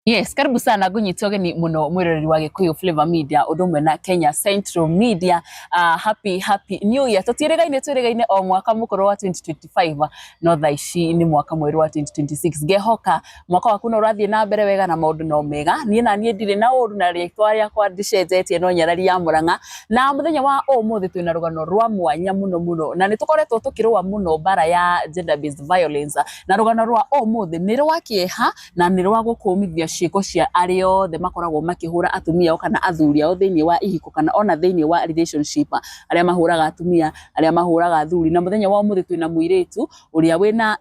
Yes, karibu sana ngunyite ũgeni mũno mwĩroreri wa Gĩkũyũ Flavor Media ũndũ ũmwe na Kenya Central Media. Happy happy new year. Tũtiĩrĩgaine twĩrĩgaine o mwaka mũkũrũ wa 2025, no thaa ici nĩ mwaka mwerũ wa 2026. Ngehoka mwaka waku no ũrathiĩ na mbere wega na maũndũ no mega. Niĩ na niĩ ndirĩ na ũru na rĩtwa rĩakwa ndicenjetie, no Nyarari ya Mũrang'a. Na mũthenya wa ũmũthĩ twĩna rũgano rwa mwanya mũno mũno, na nĩ tũkoretwo tũkĩrũa mũno mbara ya gender based violence, na rũgano rwa ũmũthĩ nĩ rwa kĩeha na nĩ rwa gũkũmithia ciĩko cia arĩa othe makoragwo makĩhũra atumia ao kana athuri ao thĩinĩ wa ihiko kana ona thĩinĩ wa relationship, arĩa mahũraga atumia, arĩa mahũraga athuri. Na mũthenya wa ũmũthĩ twĩna mũirĩtu ũrĩa wĩna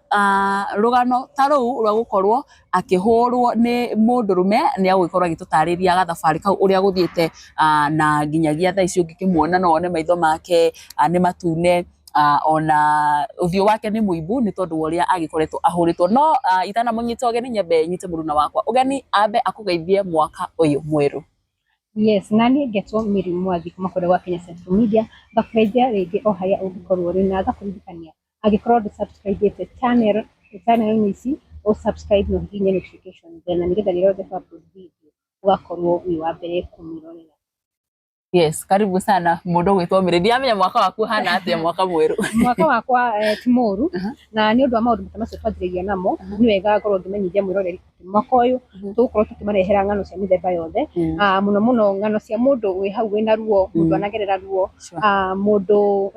rũgano ta rũu rwa gũkorwo akĩhũrwo nĩ mũndũrũme. Nĩ agũgĩkorwo agĩtũtarĩria gathabarĩ kau ũrĩa gũthiĩte, na nginyagia thaa ici ũngĩkĩmuona no wone maitho make nĩ matune, ona ũthiũ wake nĩ mũimbu nĩ tondũ wa ũrĩa agĩkoretwo ahũrĩtwo. No itanamũnyita ũgeni, nyambe nyite mũruna wakwa ũgeni ambe akũgeithie mwaka ũyũ mwerũ. Yes, na niĩ ngetwo Mary Mwathi kuma kũrĩa gwa Kenya Central Media, ngakũgeithia rĩngĩ o harĩa ũngĩkorwo ũrĩ, na ngakũririkania angĩkorwo ndũ subscribe channel ici, ũ subscribe na ũhihinye notification bell, na nĩgetha rĩrĩa rĩothe twa upload video ũgakorwo wĩ wa mbere kũmĩrorera. Yes, karibu sana mũndũ ũgwĩtwo Mary. Ndiramenya mwaka waku ũhana atĩa, mwaka mwerũ. Mwaka wakwa ti mũru, na nĩ ũndũ wa maũndũ ta macio twanjĩrĩria namo, nĩ wega ngorwo ngĩmenyithia mwĩroreri atĩ mwaka ũyũ tũgũkorwo tũkĩmarehera ng'ano cia mĩthemba yothe, mũno mũno ng'ano cia mũndũ wĩ hau wĩna ruo, mũndũ anagerera ruo, mũndũ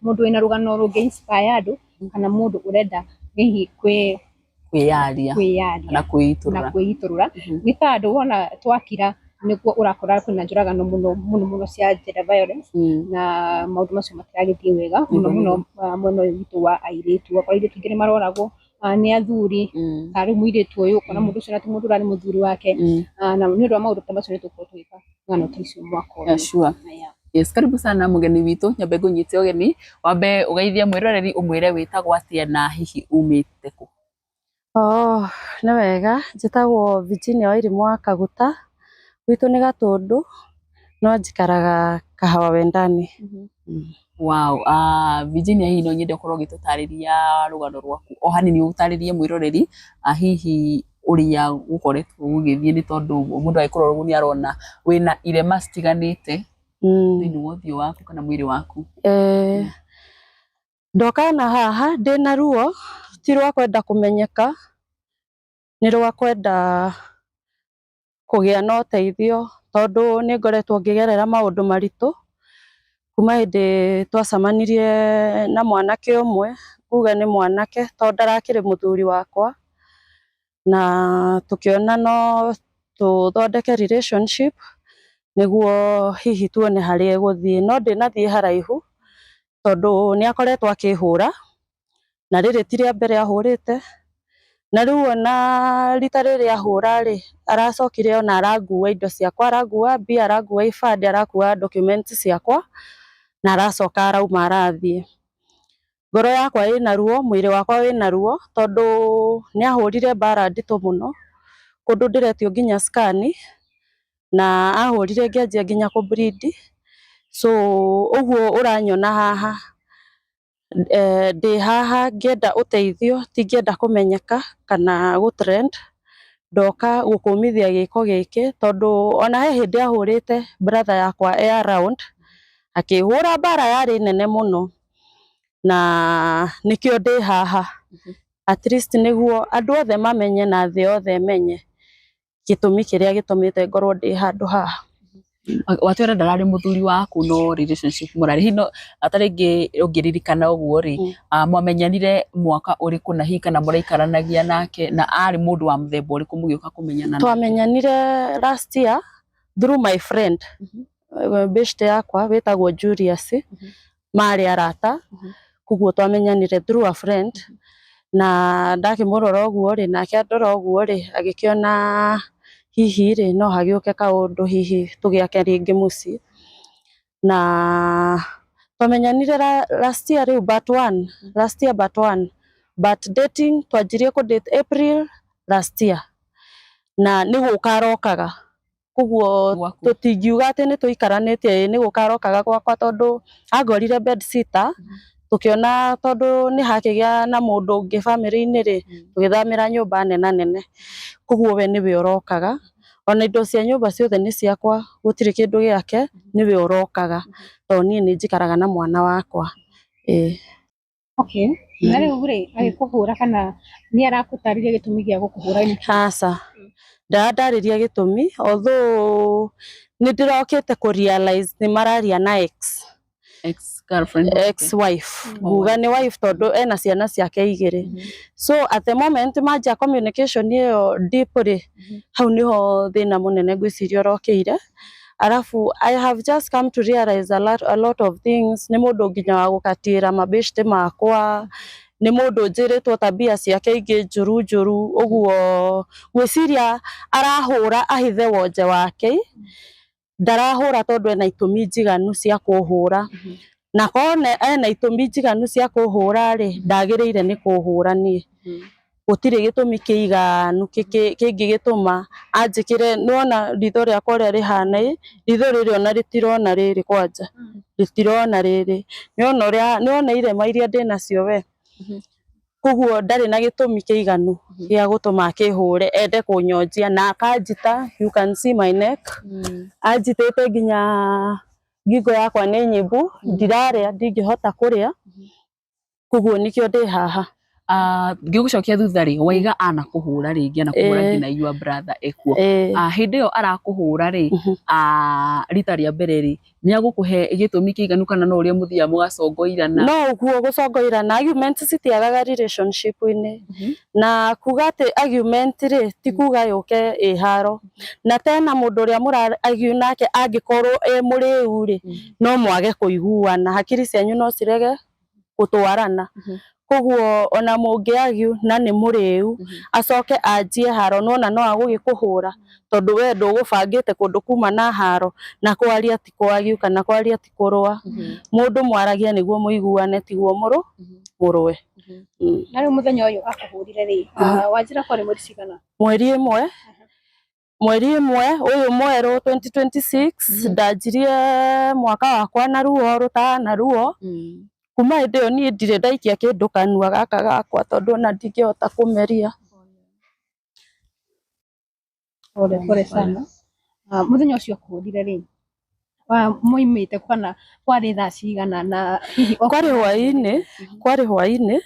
wĩna rũgano rũngĩ inspire andũ, kana mũndũ ũrenda hihi kwĩ kwĩyaria kwĩyaria na kwĩitũrũra. Na kwĩitũrũra, nĩ tondũ wona twakira nĩguo ũrakora kwĩna njũragano mũno mũno mũno cia gender violence, na maũndũ macio matiragĩthiĩ wega mũno mũno mwena ũyũ witũ wa airĩtu. Ũgakora airĩtu aingĩ nĩ maroragwo nĩ athuri, ta rĩu mũirĩtu ũyũ, ũkona mũndũ ũcio na ti mũndũ ũrarĩ mũthuri wake. Na nĩ ũndũ wa maũndũ ta macio nĩ tũgũkorwo tũgĩka ng'ano ta icio mwaka ũyũ. Yeah. Yes, karibu sana mũgeni witũ. Nyambe ngũnyite ũgeni, wambe ũgeithie mwĩroreri, ũmwĩre wĩtagwo atĩa na hihi umĩte kũ. Oh, nĩ wega. Njĩtagwo Virginia Wairimu wa Kaguta. Gwitũ nĩ Gatũndũ, no njikaraga Kahawa Wendani. Wow, Virginia, hihi no nyende ũkorwo ũgĩtũtarĩria rũgano rwaku o hanini, ũtarĩrie mwĩroreri hihi ũrĩa gũkoretwo gũgĩthiĩ, nĩ tondũ mũndũ agĩkũrora ũguo nĩ arona wĩna irema citiganĩte thĩinĩ wa ũthiũ waku kana mwĩrĩ waku. Ndoka na haha ndĩna ruo, ti rwa kwenda kũmenyeka, nĩ rwa kwenda kũgĩa na ũteithio, tondũ nĩ ngoretwo ngĩgerera maũndũ maritũ kuma hĩndĩ twacemanirie na mwanake ũmwe. Nguga nĩ mwanake tondũ ndarakĩrĩ mũthuri wakwa, na tũkĩona no tũthondeke relationship nĩguo hihi tuone harĩa ĩgũthiĩ, no ndĩnathiĩ haraihu tondũ nĩ akoretwo akĩhũra, na rĩrĩ ti rĩa mbere ahũrĩte. Na rĩu ona rita rĩrĩ ahũra rĩ, aracokire ona arangua indo ciakwa, arangua mbia, arangua ibandĩ, arakua documents ciakwa, na aracoka arauma arathiĩ. Ngoro yakwa ĩna ruo, mwĩrĩ wakwa wĩna ruo, tondũ nĩ ahũrire mbara nditũ mũno, kũndũ ndĩretio nginya scan, na ahũrire ngĩanjia nginya kũ bleed. So ũguo ũranyona haha, ndĩ haha ngĩenda ũteithio, tingĩenda kũmenyeka kana gũ trend. Ndoka gũkũmithia gĩko gĩkĩ, tondũ ona he hĩndĩ ahũrĩte brother yakwa e around, akĩhũra mbara yarĩ nene mũno, na nĩkĩo ndĩ haha, at least nĩguo andũ othe mamenye na thĩ yothe ĩmenye gĩtũmi kĩrĩa gĩtũmĩte ngorwo ndĩ handũ haha. Watwĩra ndararĩ mũthuri waku, no relationship mũrarĩ. Hihi no ta rĩngĩ ũngĩririkana ũguo rĩ, mwamenyanire mwaka ũrĩkũ, na hihi kana mũraikaranagia nake, na arĩ mũndũ wa mũthemba ũrĩkũ mũgĩũka kũmenyana nake? Twamenyanire last year through my friend, beshte yakwa wĩtagwo Julius, marĩ arata, koguo twamenyanire through a friend. Na ndakĩmũrora ũguo rĩ, nake andora ũguo rĩ, agĩkĩona hihi rĩ no hagĩũke kaũndũ, hihi tũgĩake rĩngĩ mũciĩ. Na twamenyanire last year rĩu but one, last year but one, but dating twanjirie kũ date April last year, na nĩ gũka arokaga, koguo Gwaku. Tũtingiuga atĩ nĩ tũikaranĩtie. Ĩ, nĩ gũka arokaga gwakwa, tondũ angorire bed sitter. Tukiona tondu ni hakigia na mundu ungi family-ini ri, tugithamira nyumba nena nene, koguo we niwe urokaga. Ona indo cia nyumba ciothe ni ciakwa, gutiri kindu giake, niwe urokaga to nie ni njikaraga na mwana wakwa. Okay. Na riu ri, agikuhura kana ni arakutariria gitumi gia gukuhura? Aca, ndarandariria gitumi, although ni ndirokite ku realize ni mararia na ex. Ex girlfriend. Ex wife. Nguga ni wife tondu ena ciana ciake igiri. So at the moment manjia communication iyo deep ri, hau niho thina munene ngwiciria urokeire. Arafu I have just come to realize a lot of things. Ni mundu nginya wa gukatira mabeshte makwa, ni mundu njiritwo tabia ciake ingi njuru njuru uguo. Ngwiciria arahura ahithe wonje wake, ndarahura tondu ena itumi njiganu cia kuhura. Na korwo ena itumi njiganu cia kuhura ri, ndagiriire ni kuhura nie. Gutiri gitumi kiiganu kingigituma anjikire. Niwona ritho riakwa uria rihana ii, ritho riri ona ritirona riri, kwanja ritirona riri. Niwona uria, niwona irema iria ndinacio we. Koguo ndari na gitumi kiiganu gia gutuma akihure ende kunyonjia na akanjita. You can see my neck, anjitite nginya ngingo yakwa ni nyimbu, ndiraria, ndingihota kuria, koguo nikio ndi haha. Ngĩgũcokia thutha rĩ, waiga anakũhũra rĩngĩ, anakũhũra nginya your brother ekuo. Hĩndĩ ĩyo arakũhũra rĩ, rita rĩa mbere rĩ, nĩ agũkũhe gĩtũmi kĩiganu kana no ũrĩa mũthiaga mũgacongoirana? No ũguo gũcongoirana, argument citiagaga relationship-inĩ. Na kuga atĩ argument rĩ, ti kuga yũke ĩ haro. Na tena mũndũ ũrĩa mũra argue nake angĩkorwo e mũrĩu rĩ, no mwage kũiguana, hakiri cianyu no cirege gũtwarana. Koguo ona mũngĩ argue na nĩ mũrĩu, acoke anjie haro, nĩwona no agũgĩkũhũra tondũ we ndũgũbangĩte kũndũ kuma na haro. Na kwaria ti kũ argue kana kwaria ti kũrũa. Mũndũ mwaragia nĩguo mũiguane, tiguo mũrũe. Na rĩu mũthenya ũyũ akũhũrire rĩ, wanjĩra kwarĩ mweri cigana? Mweri ĩmwe, mweri ĩmwe ũyũ mwerũ 2026. Ndanjirie mwaka wakwa na ruo rũtana ruo. Kuma hĩndĩ ĩyo niĩ ndirĩ ndaikia kĩndũ kanua gaka gakwa tondũ ona ndingĩhota kũmeria. Pole pole sana. Mũthenya ũcio akũhũrire rĩ, moimĩte kana kwarĩ thaa cigana na hihi Kwarĩ hwaĩ-inĩ, kwarĩ hwaĩ-inĩ.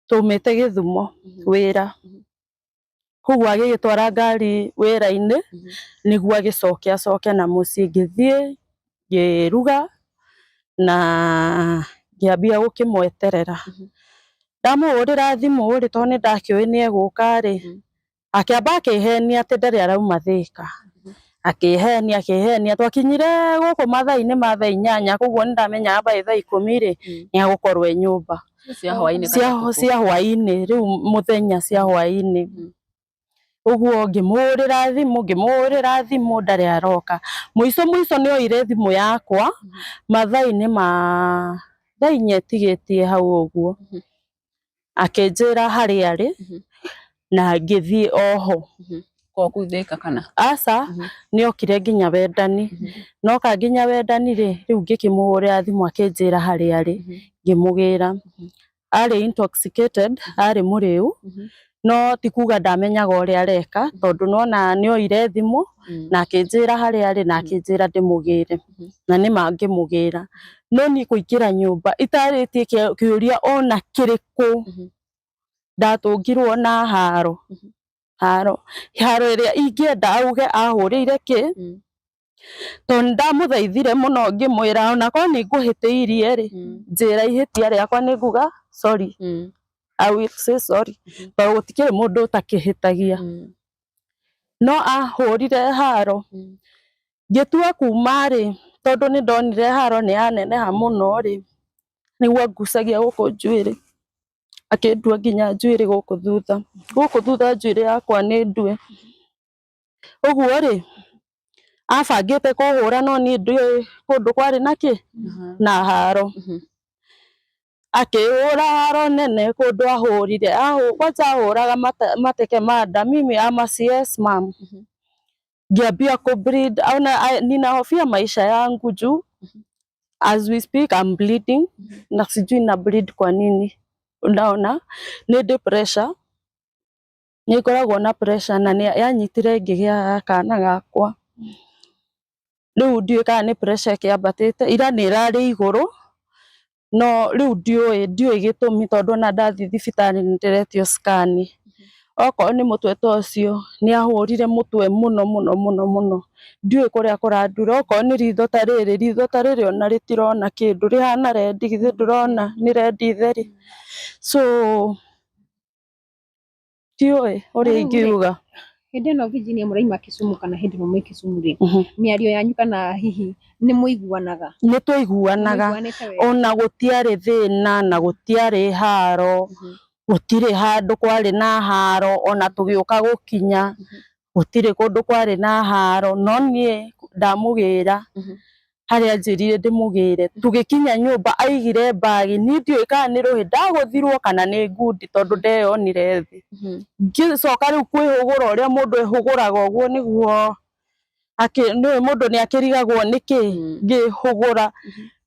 Twaumĩte Gĩthumo wĩra, koguo agĩgĩtwara ngari wĩra-inĩ nĩguo agĩcoke acoke na mũciĩ. Ngĩthiĩ ngĩruga na ngĩambia gũkĩmweterera. Ndamũhũrĩra thimũ rĩ, tondũ nĩ ndakĩũĩ nĩ egũka rĩ, akĩamba akĩhenia atĩ ndarĩ arauma Thĩka. Akĩhenia, akĩhenia, twakinyire gũkũ mathaa-inĩ ma thaa 8, koguo nĩ ndamenyaga by thaa 10 rĩ, nĩ egũkorwo e nyũmba. Cia hwaĩ-inĩ kana Cia ũtukũ? Cia hwaĩ-inĩ rĩu, mũthenya, cia hwaĩ-inĩ. Ũguo ngĩmũhũrĩra thimũ, ngĩmũhũrĩra thimũ, ndarĩ aroka. Mũico mũico nĩ oire thimũ yakwa mathaa-inĩ ma thaa 4 ĩtigĩtie hau ũguo, akĩnjĩra harĩa arĩ na ngĩthiĩ oho. Ko kũu Thĩka kana? Aca, nĩ okire nginya Wendani. Noka nginya Wendani rĩ, rĩu ngĩkĩmũhũrĩra thimũ, akĩnjĩra harĩa arĩ, ngĩmũgĩra. Arĩ intoxicated, arĩ mũrĩu, no ti kuga ndamenyaga ũrĩa areka tondũ nona nĩ oire thimũ na akĩnjĩra harĩa arĩ na akĩnjĩra ndĩmũgĩre, na nĩma ngĩmũgĩra. No niĩ kũingĩra nyũmba itarĩtie kĩũria ona kĩrĩkũ, ndatũngirwo na haro, haro, haro ĩrĩa ingĩenda auge ahũrĩire kĩ, tondũ nĩ ndamũthaithire mũno, ngĩmwĩra onakorwo nĩ ngũhĩtĩirie rĩ, njĩra ihĩtia rĩakwa, nĩ nguga sorry. I will say sorry tondũ gũtikĩrĩ mũndũ ũtakĩhĩtagia. No ahũrire haro. Ngĩtua kuma rĩ, tondũ nĩ ndonire haro nĩ yaneneha mũno rĩ, nĩguo angucagia gũkũ njuĩrĩ, akĩndua nginya njuĩrĩ gũkũ thutha, gũkũ thutha njuĩrĩ yakwa nĩ ndue. Ũguo rĩ, abangĩte kũhũra, no niĩ ndiũĩ kũndũ kwarĩ na kĩ na haro. Akĩhũra haro nene kũndũ ahũrire kwanza ahũraga mateke ma nda. Mimi ama CS mam, ngĩambia ku bleed. Ona ninahofia maisha yangu juu As we speak I'm bleeding na sijui na bleed kwa nini. Unaona nĩ ndĩ pressure, nĩ ngoragwo na pressure na nĩ yanyitire ngĩgĩa kana gakwa. Rĩu ndiũĩ kana nĩ pressure ĩkĩambatĩte, ira nĩ ĩrarĩ igũrũ, no rĩu ndiũĩ gĩtũmi tondũ ona ndathiĩ thibitarĩ nĩ ndĩretio scan. Okorwo nĩ mũtwe ta ũcio, nĩ ahũrire mũtwe mũno mũno mũno mũno, ndiũĩ kũrĩa kũrandura. Okorwo nĩ ritho ta rĩrĩ, ritho ta rĩrĩ ona rĩtirona kĩndũ, rĩhana rendi, githĩ ndũrona nĩ rendi theri. So ndiũĩ ũrĩa ingiuga. Hĩndĩ ĩno Virginia mũraima Kisumu kana hĩndĩ ĩno mwĩ Kisumu rĩ, mĩario yanyu kana hihi nĩ mũiguanaga? Nĩ twaiguanaga, ona gũtiarĩ thĩna na gũtiarĩ haro, gũtirĩ handũ kwarĩ na haro, ona tũgĩũka gũkinya gũtirĩ kũndũ kwarĩ na haro, no niĩ ndamũgĩra harĩa anjĩrire ndĩmũgĩre. Tũgĩkinya nyũmba aigire mbagi, niĩ ndiũĩ kana nĩ rũhĩ ndagũthirwo kana nĩ ngundi tondũ ndeyonire thĩ. Ngĩcoka rĩu kwĩhũgũra ũrĩa mũndũ ehũgũraga ũguo nĩguo nĩũĩ mũndũ nĩ akĩrigagwo nĩkĩ, ngĩhũgũra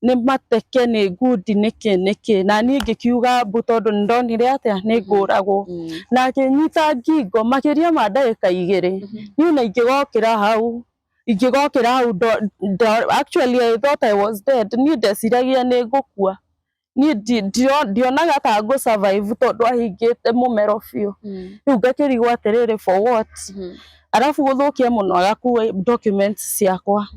nĩ mateke nĩ ngundi nĩkĩ nĩkĩ, na niĩ ngĩkiuga mbu tondũ nĩ ndonire atĩa nĩ ngũragwo. Na akĩnyita ngingo makĩria ma ndagĩka 2, niĩ ona ingĩgokĩra hau actually I thought I was dead. Niĩ ndeciragia nĩ ngũkua, niĩ ndionaga ta ngũ survive tondũ ahingĩte mũmero biũ. Rĩu ngakĩrigwo atĩrĩrĩ, for what? Arabu gũthũkia mũno agakua documents ciakwa.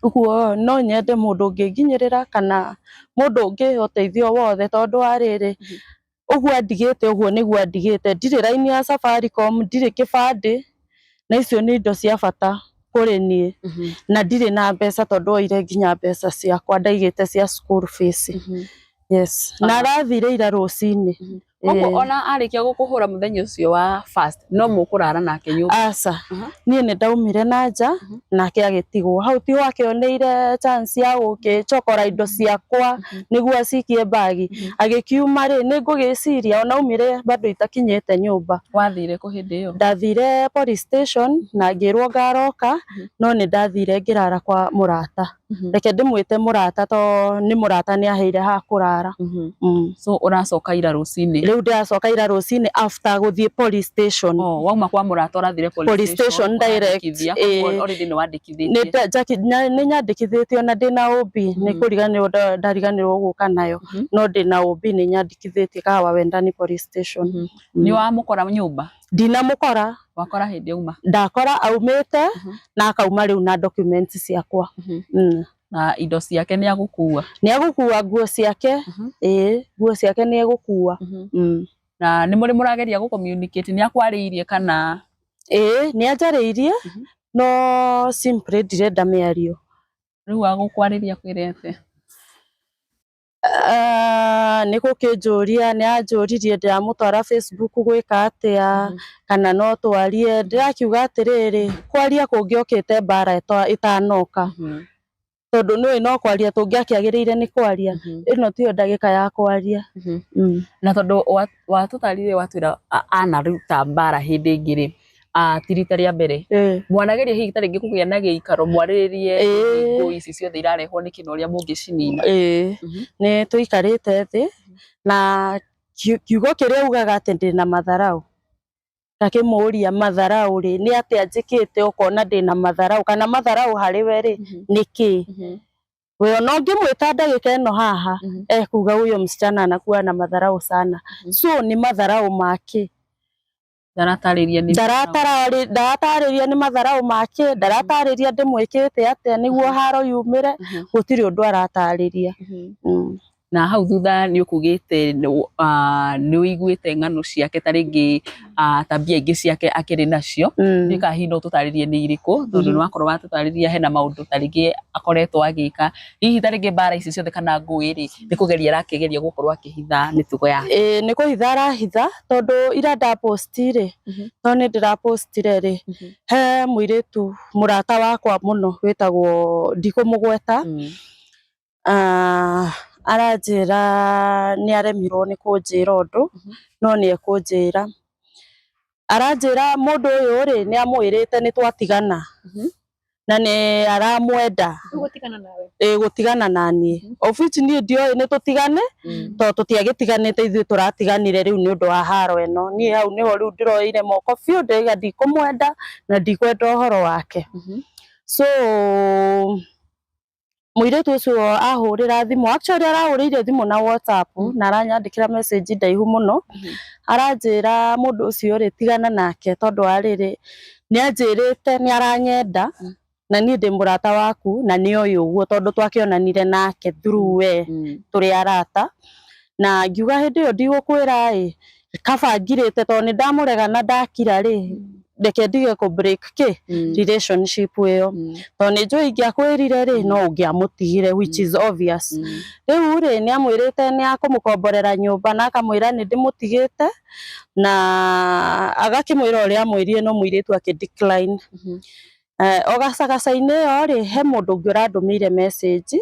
Ũguo no nyende mũndũ ũngĩnginyĩrĩra kana mũndũ ũngĩhe ũteithio wothe, tondũ wa rĩrĩ, ũguo andigĩte ũguo nĩguo andigĩte, ndirĩ raini ya Safaricom, ndirĩ kĩbandĩ, na icio nĩ indo cia bata kũrĩ niĩ, na ndirĩ na mbeca tondũ oire nginya mbeca ciakwa ndaigĩte cia school fees. Yes, na arathire ira rũcinĩ. Koguo ona arĩkia gũkũhũra mũthenya ũcio wa first, no mũkũrara nake nyũmba? Aca, niĩ nĩ ndaumire na nja nake agĩtigwo hau, tiho akĩoneire chance ya gũgĩcokora indo ciakwa nĩguo acikie mbagi. Agĩkiuma rĩ, nĩ ngũgĩciria ona aumire bado itakinyĩte nyũmba. Wathire kũ hĩndĩ ĩyo? Ndathire police station na ngĩrwo ngaroka, no nĩ ndathire ngĩrara kwa mũrata. Reke ndĩmwĩte mũrata to nĩ mũrata nĩ aheire ha kũrara. So ũracoka ira rũcinĩ? Rĩu ndĩracoka ira rũcinĩ after gũthiĩ police station. Oh, wauma kwa mũrata ũrathire police station direct. Already nĩ wandĩkithĩtie? Nĩ nyandĩkithĩtie ona ndĩna OB, nĩ kũriganĩrwo ndariganĩrwo gũka nayo, no ndĩna OB nĩ nyandĩkithĩtie Kahawa Wendani police station. Nĩ wamũkora nyũmba? Ndinamũkora. Wakora hĩndĩ auma? Ndakora aumĩte na akauma rĩu na documents ciakwa. Na indo ciake nĩ agũkua? Nĩ agũkua nguo ciake, ĩĩ, nguo ciake nĩ egũkua. Na nĩ mũrĩ mũrageria gũ communicate, nĩ akwarĩirie kana? Ĩĩ, nĩ anjarĩirie, no simply ndirenda mĩario. Rĩu agũkwarĩria akwĩre atĩa? Nĩ gũkĩnjũria, nĩ anjũririe ndĩramũtwara Facebook gwĩka atĩa, kana no twarie. Ndĩrakiuga atĩrĩrĩ, kwaria kũngĩokĩte mbara ĩtanoka, tondũ nĩũĩ no kwaria tũngĩakĩagĩrĩire nĩ kwaria, ĩno tiyo ndagĩka ya kwaria. Na tondũ watũtarire watwĩra anaruta mbara hĩndĩ ĩngĩ rĩ, ti rita rĩa mbere, mwanageria hihi ta rĩngĩ kũgĩa na gĩikaro mwarĩrĩrie ngũĩ ici ciothe irarehwo nĩkĩ na ũrĩa mũngĩcinina? Nĩ tũikarĩte thĩ na kiugo kĩrĩa augaga atĩ ndĩna matharau, ngakĩmũria matharau rĩ, nĩ atĩa njĩkĩte ũkona ndĩna matharau, kana matharau harĩ we rĩ nĩ kĩ? We ona ũngĩmwĩta ndagĩka ĩno haha ekuga huyo msichana anakuwa na madharau sana. So nĩ matharau makĩ? Ndaratarĩria nĩ ndaratarĩria nĩ matharau make, ndaratarĩria ndĩmwĩkĩte atĩa nĩguo haro yumĩre, gũtirĩ ũndũ aratarĩria. Na hau thutha nĩ ũkugĩte nĩ ũiguĩte ng'ano ciake ta rĩngĩ tabia ingĩ ciake akĩrĩ nacio, ndiũĩ kana hihi no ũtũtarĩrie nĩ irĩkũ, tondũ nĩ wakorwo watũtarĩria hena maũndũ ta rĩngĩ akoretwo agĩka, hihi ta rĩngĩ mbara ici ciothe kana ngũĩ rĩ, nĩ kũgeria arakĩgeria gũkorwo akĩhitha mĩtugo yake? Ĩĩ, nĩ kũhitha arahitha, tondũ ira ndaposti rĩ, to nĩ ndĩrapostire rĩ, he mũirĩtu mũrata wakwa mũno wĩtagwo, ndikũmũgweta, aranjĩra nĩ aremirwo nĩ kũnjĩra ũndũ, no nĩ ekũnjĩra. Aranjĩra mũndũ ũyũ rĩ, nĩ amwĩrĩte nĩ twatigana. Na nĩ aramwenda. Gũtigana nawe. Ĩ, gũtigana naniĩ, of which niĩ ndioĩ nĩ tũtigane, tondũ tũtiagĩtiganĩte. Ithuĩ tũratiganire rĩu nĩ ũndũ wa haro ĩno. Niĩ hau nĩho rĩu ndĩroeire moko biũ, ndĩraiga ndikũmwenda na ndikwenda ũhoro wake. So mũirĩtu ũcio ahũrĩra thimũ, actually arahũrĩire thimũ na WhatsApp na aranyandĩkĩra message ndaihu mũno. Aranjĩra mũndũ ũcio rĩ, tigana nake, tondũ wa rĩrĩ, nĩ anjĩrĩte nĩ aranyenda na niĩ ndĩ mũrata waku na nĩ oĩ ũguo, tondũ twakĩonanire nake through we, tũrĩ arata. Na ngiuga hĩndĩ ĩyo ndigũkwĩra ĩ, kaba ngirĩte, tondũ nĩ ndamũrega na ndakira rĩ, reke ndige kũ break kĩ relationship ĩyo, tondũ nĩ njũĩ ingĩakwĩrire rĩ, no ũngĩamũtigire, which is obvious. Rĩu rĩ, nĩ amwĩrĩte nĩ akũmũkomborera nyũmba na akamwĩra nĩ ndĩmũtigĩte, na agakĩmwĩra ũrĩa amwĩrire, no mũirĩtu akĩ decline. O gacagaca-inĩ ĩyo rĩ, he mũndũ ũngĩ ũrandũmĩire message,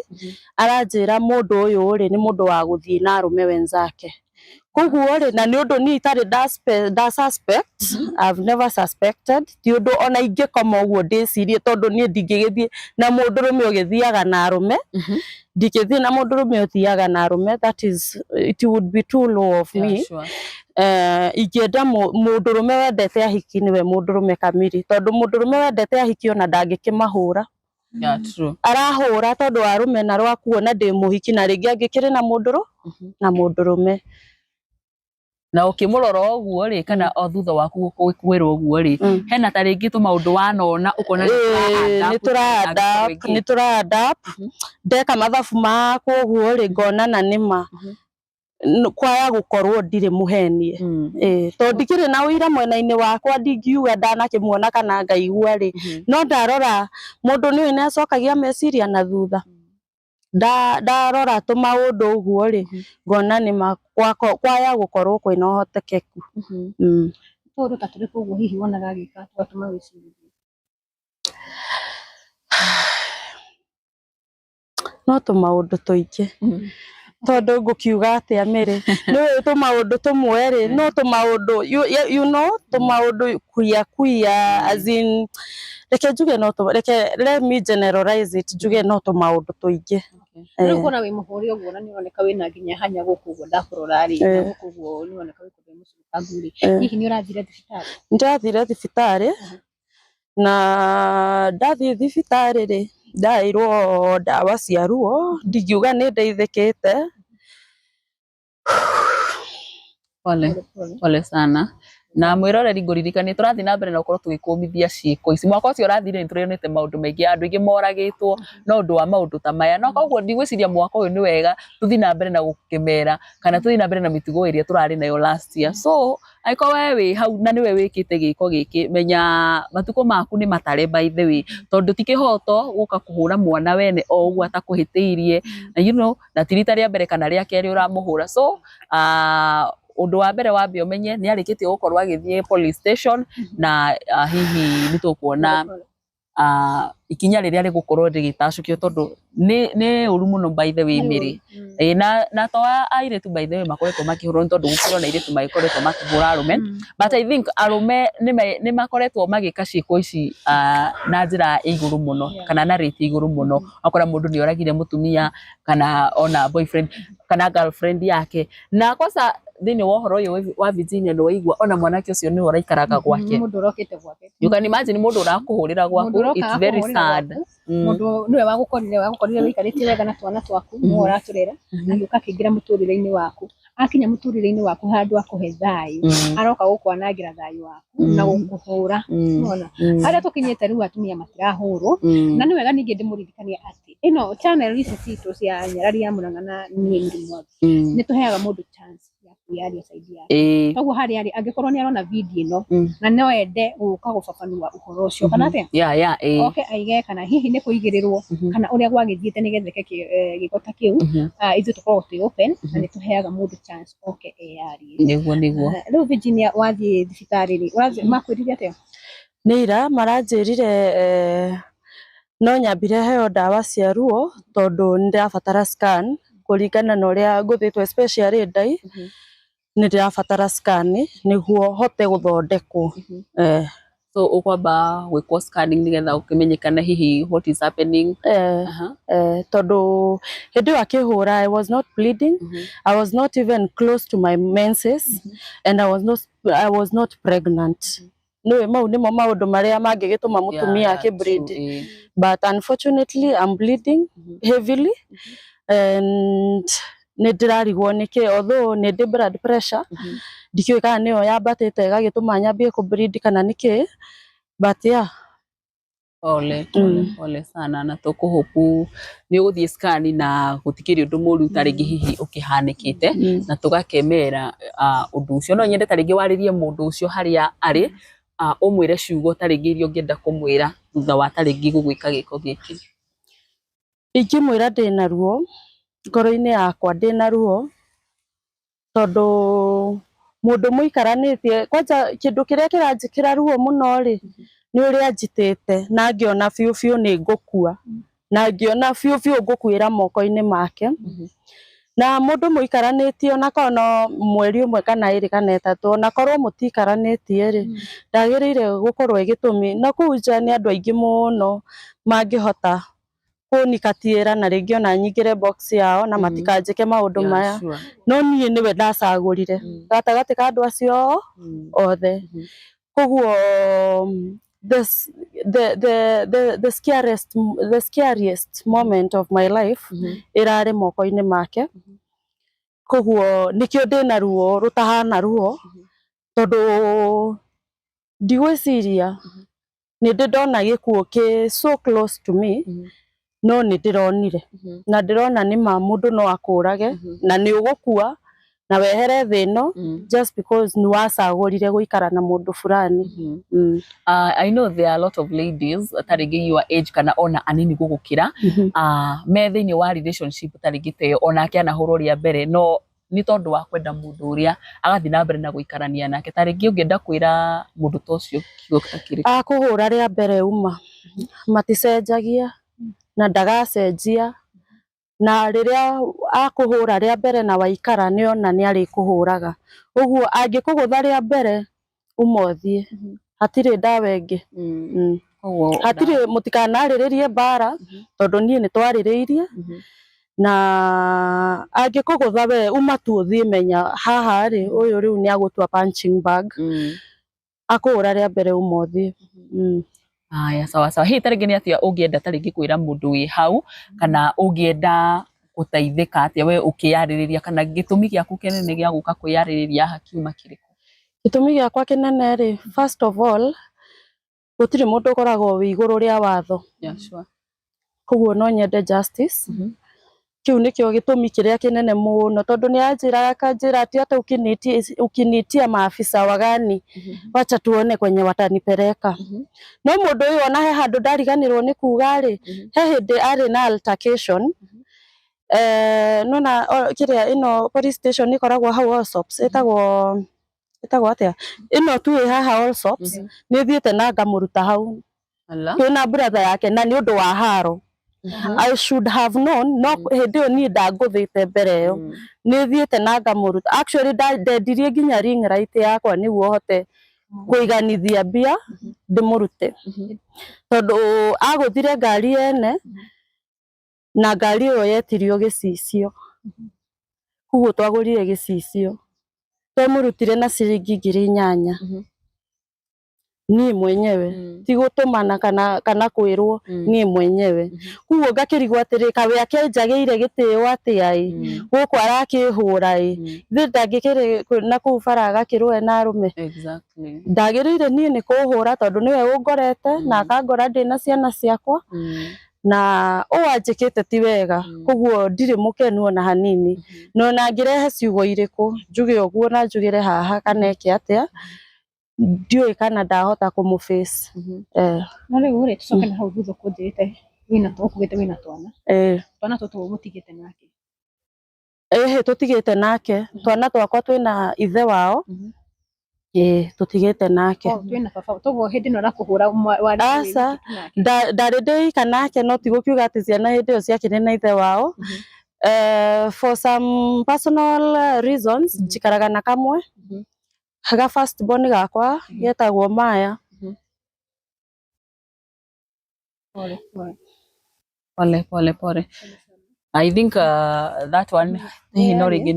aranjĩra mũndũ ũyũ rĩ, nĩ mũndũ wa gũthiĩ na arũme wenzake. Koguo rĩ, na nĩ ũndũ niĩ itarĩ nda suspect, I've never suspected, ti ũndũ ona ingĩkoma ũguo ndĩcirie, tondũ niĩ ndingĩgĩthiĩ na mũndũrũme ũgĩthiaga na arũme, ndingĩthiĩ na mũndũrũme ũthiaga na arũme. That is, it would be too low of me. Ingĩenda mũndũrũme wendete ahiki nĩwe mũndũrũme kamiri, tondũ mũndũrũme wendete ahiki ona ndangĩkĩmahũra. Yeah, true. Arahũra tondũ wa rũmena rwa kuona ndĩ mũhiki na rĩngĩ angĩkĩrĩ na mũndũrũ na mũndũrũme. Na ũkĩmũrora ũguo rĩ, kana o thutha waku kwĩrwo ũguo rĩ, hena ta rĩngĩ tũmaũndũ wanona ũkona nĩ tũra adapt, nĩ tũra adapt. Ndeka mathabu makwa ũguo rĩ, ngona na nĩma kwaya gũkorwo ndirĩ mũhenie. Ĩĩ, tondũ ndikĩrĩ na ũira mwena-inĩ wakwa, ndingiuga ndanakĩmuona kana ngaigua rĩ, no ndarora mũndũ nĩ nĩ acokagia meciria na thutha. Ndarora tũmaũndũ ũguo rĩ, ngona nĩma kwaya gũkorwo kwĩna ũhotekeku. Tũũndũ ta tũrĩkũ ũguo hihi wonaga agĩka tũgatũma wĩcirie? No tũmaũndũ tũingĩ, tondũ ngũkiuga atĩa Mary, nĩũĩ tũmaũndũ tũmwe rĩ, no tũmaũndũ you know tũmaũndũ kuia kuia, as in reke njuge no reke, let me generalize it, njuge no tũmaũndũ tũingĩ. Rĩu kuona wĩ mũhũre ũguo na nĩ ũroneka wĩna nginya hanya gũkũ ũguo ndakũrora rĩ, na gũkũ ũguo nĩ ũroneka wĩ kũndũ mũcukangu rĩ, hihi nĩ ũrathire thibitarĩ? Nĩndathire thibitarĩ, na ndathiĩ thibitarĩ rĩ, ndaheirwo ndawa cia ruo, ndingiuga nĩ ndeithĩkĩte. Pole, pole sana. Na mwĩroreri, ngũririkanie tũrathiĩ na mbere na gũkorwo tũgĩkũmithia ciĩko ici. Mwaka ũcio ũrathirire nĩ tũrĩonete maũndũ maingĩ, andũ aingĩ moragĩtwo na ũndũ wa maũndũ ta maya. Na koguo ndigwĩciria mwaka ũyũ nĩ wega tũthiĩ na mbere na gũkĩmera kana tũthiĩ na mbere na mĩtugo ĩrĩa tũrarĩ nayo last year. So angĩkorwo we wĩ hau na nĩwe wĩkĩte gĩko gĩkĩ, menya matukũ maku nĩ matare, by the way, tondũ ti kĩhoto gũka kũhũra mwana wene o ũguo atakũhĩtĩirie na you know na ti rita rĩa mbere kana rĩa kerĩ ũramũhũra. So ũndũ wa mbere wambe ũmenye nĩ arĩkĩtie gũkorwo agĩthiĩ police station na hihi nĩ tũkuona ikinya rĩrĩa rĩgũkorwo rĩgĩtacũkio, tondũ nĩ ũru mũno, by the way, Mary. Ĩĩ, na to airĩtu, by the way, makoretwo makĩhũrwo, nĩ tondũ gũkĩrĩ ona airĩtu magĩkoretwo makĩhũra arũme, but I think arũme nĩ makoretwo magĩka ciĩko ici na njĩra ya igũrũ mũno kana na rate ya igũrũ mũno. Ũgakora mũndũ nĩ oragire mũtumia kana ona boyfriend kana girlfriend yake. Na kwanza thĩinĩ wa ũhoro ũyũ wa Virginia, nĩ waigua ona mwanake ũcio nĩwe ũraikaraga gwake. Mũndũ ũrokĩte gwake. You can imagine mũndũ ũrakũhũrĩra gwaku. It's very sad. Mũndũ nĩwe wagũkorire wĩikarĩte wega na twana twaku, nĩwe ũratũrera, agĩũka akĩingĩra mũtũrĩre-inĩ waku. Akinya mũtũrĩre-inĩ waku, handũ akũhe thayũ, aroka gũkwanangĩra thayũ waku na gũkũhũra. Nĩwona harĩa tũkinyĩte rĩu, atumia matirahũrwo. Na nĩ wega ningĩ ndĩmũririkanie atĩ ĩno channel ici citũ cia Nyarari ya Mũrang'a na niĩ Mary Mwangi, nĩ tũheaga mũndũ chance ya kwĩyaria side yake. Koguo harĩa arĩ, angĩkorwo nĩ arona video ĩno na no ende gũka gũbabanua ũhoro ũcio kana atĩa, yeah. oke aige kana hihi nĩ kũigĩrĩrwo kana ũrĩa gwagĩthiĩte nĩgetha eke gĩko ta kĩu, ithuĩ tũkoragwo twĩ open na nĩ tũheaga mũndũ chance oke eyarie. Nĩguo nĩguo. Rĩu Virginia, wathiĩ thibitarĩ rĩ, makwĩrire atĩa? Nĩ ira maranjĩrire no nyambire heo ndawa cia ruo, tondũ nĩ ndĩrabatara scan kũringana na ũrĩa ngũthĩtwo, especially ndai, nĩ ndĩrabatara scan nĩguo hote gũthondekwo. So ukwamba gwikwo scanning nigetha ukimenyekane hihi what is happening. Tondu hindi ĩyo akĩhũra I was not bleeding. I was not even close to my menses and I was not pregnant. Nĩũĩ mau nĩmo maũndũ marĩa mangĩgĩtũma mũtumia akĩ bleed. But unfortunately I'm bleeding heavily and nĩ ndĩrarigwo nĩkĩ, although nĩ ndĩ blood pressure, ndikĩũĩ kana nĩyo yambatĩte ĩgagĩtũma nyambie kũ bleed kana nĩkĩ, but yeah. Pole pole. Pole sana, na tũkũhope nĩ ũgũthiĩ scan na gũtikĩrĩ ũndũ mũru ta rĩngĩ hihi ũkĩhanĩkĩte, na tũgakemera ũndũ ũcio. No nyende ta rĩngĩ warĩrie mũndũ ũcio harĩa arĩ, ũmwĩre ciugo ta rĩngĩ iria ũngĩenda kũmwĩra thutha wa ta rĩngĩ gũgwĩka gĩko gĩkĩ. Ingĩmwĩra ndĩna ruo ngoro-inĩ yakwa, ndĩna ruo tondũ mũndũ mũikaranĩtie, kwanja kĩndũ kĩrĩa kĩranjĩkĩra ruo mũno rĩ, nĩ ũrĩa anjitĩte na ngĩona biũ biũ nĩ ngũkua, na ngĩona biũ biũ ngũkuĩra moko-inĩ make. Na mũndũ mũikaranĩtie onakorwo no mweri ũmwe kana ĩrĩ kana ĩtatũ, onakorwo mũtikaranĩtie rĩ, ndagĩrĩire gũkorwo ĩ gĩtũmi. Na kũu nja nĩ andũ aingĩ mũno mangĩhota kũnikatiĩra na rĩngĩ ona nyingĩre box yao na matikanjĩke maũndũ maya. No niĩ nĩwe ndacagũrire gatagatĩ ka andũ acio othe. Koguo the scariest moment of my life ĩrarĩ moko-inĩ make. Koguo nĩkĩo ndĩna ruo rũtahana ruo, tondũ ndigwĩciria nĩ ndĩ ndona gĩkuũ kĩ so close to me, no nĩ ndĩronire na ndĩrona nĩ ma mũndũ no akũrage na nĩ ũgũkua na wehere thĩ ĩno just because nĩ wacagũrire gũikara na mũndũ fulani. I know there are a lot of ladies ta rĩngĩ your age kana ona anini gũgũkĩra, me thĩinĩ wa relationship ta rĩngĩ ta ĩyo, onake anahũrwo rĩa mbere, no nĩ tondũ wa kwenda mũndũ ũrĩa agathiĩ na mbere na gũikarania nake. Ta rĩngĩ ũngĩenda kwĩra mũndũ ta ũcio kiugo ta kĩrĩkũ? Akũhũra rĩa mbere uma maticenjagia na ndagacenjia, na rĩrĩa akũhũra rĩa mbere na waikara nĩona nĩ arĩkũhũraga. Ũguo angĩkũgũtha rĩa mbere, uma ũthiĩ, hatirĩ ndawa ĩngĩ. Koguo Hatirĩ, mũtikanarĩrĩrie mbara, tondũ niĩ nĩ twarĩrĩirie na angĩkũgũtha we uma tu ũthiĩ. Menya haha rĩ, ũyũ rĩu nĩ agũtua punching bag. Akũhũra rĩa mbere, uma ũthiĩ. Haya, sawa sawa. Hihi ta rĩngĩ nĩ atĩa ũngĩenda ta rĩngĩ kwĩra mũndũ wĩ hau, kana ũngĩenda gũteithĩka atĩa we ũkĩyarĩrĩria, kana gĩtũmi gĩaku kĩnene gĩa gũka kwĩyarĩrĩria haha kiuma kĩrĩkũ? Gĩtũmi gĩakwa kĩnene rĩ, first of all, gũtirĩ mũndũ ũkoragwo wĩ igũrũ rĩa watho. Koguo no nyende justice. Kĩu nĩkĩo gĩtũmi kĩrĩa kĩnene mũno, tondũ nĩ anjĩraga akanjĩra atĩ hata ukiniitia maafisa wagani, wacha tuone kwenye watanipeleka. No mũndũ ũyũ ona he handũ ndariganĩrwo nĩ kuga rĩ, he hĩndĩ arĩ na altercation, nona kĩrĩa ĩno police station ĩkoragwo hau Allsops, ĩtagwo atĩa ĩno tu ĩ haha Allsops, nĩ thiĩte na ngamũruta hau Ala. twĩna brother yake, na nĩ ũndũ wa haro. I should have known, no hĩndĩ ĩyo niĩ ndangũthĩte mbere ĩyo. Nĩ thiĩte na ngamũruta. Actually ndendirie nginya ring light yakwa nĩguo hote kũiganithia mbia ndĩmũrute, tondũ agũthire ngari ene na ngari ĩyo yetirio gĩcicio, koguo twagũrire gĩcicio, twamũrutire na ciringi 8,000. Niĩ mwenyewe, ti gũtũmana kana kwĩrwo, niĩ mwenyewe. Koguo ngakĩrigwo atĩrĩ, kaĩ akĩnjagĩire gĩtĩo atĩa ĩ, gũkũ arakĩhũra ĩ, ithe ndangĩkĩrĩ na kũu bara agakĩrũe na arũme? Ndagĩrĩire niĩ nĩ kũhũra, tondũ nĩwe ũngorete na akangora ndĩna ciana ciakwa, na ũũ anjĩkĩte ti wega. Koguo ndirĩ mũkenu ona hanini, na ona angĩrehe ciugo irĩkũ njuge ũguo na njugĩre haha kana eke atĩa, ndiũĩ kana ndahota kũmũ face. No rĩu rĩ, tũcoke na hau thutha, ũkũnjĩrĩte wĩna, ũkugĩte wĩna twana. Twana tũtũ mũtigĩte nake? Ĩhĩ, tũtigĩte nake. Twana twakwa twĩna ithe wao. Ĩĩ, tũtigĩte nake. Oh, twĩna baba toguo hĩndĩ ĩno arakũhũra warĩ wĩ Aca. wiki tu nake? Ndarĩ ndĩika nake, no ti gũkiuga atĩ ciana hĩndĩ ĩyo ciakĩrĩ na ithe wao. For some personal reasons njikaraga na kamwe ga first born gakwa getagwo Maya. Pole pole. Pole pole pole. I think that one hihi no rĩngĩ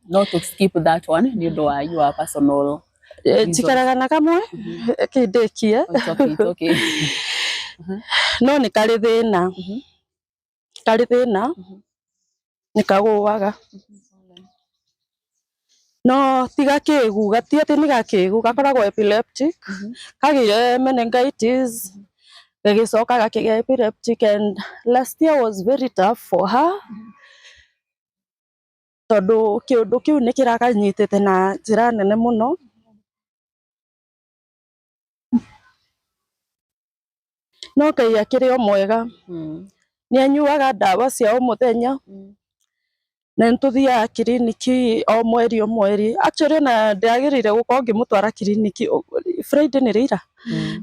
no to skip that one nĩ ũndũ wa your personal reasons. Njikaraga na kamwe kĩndĩkie. It's okay, it's okay. No nĩ karĩ thĩna, karĩ thĩna, nĩ kagũaga, no ti gakĩgu, gati atĩ nĩ gakĩgu, gakoragwo epileptic. Kagĩire meningitis, gagĩcoka gakĩgĩa epileptic, and last year was very tough for her, tondũ kĩũndũ kĩu nĩ kĩrakanyitĩte na njĩra nene mũno. No Ngai akĩrĩ o mwega, nĩ anyuaga ndawa cia o mũthenya, na nĩ tũthiaga kiriniki o mweri o mweri. Actually ona ndĩagĩrĩire gũkorwo ngĩmũtwara kiriniki Friday nĩ rĩ ira,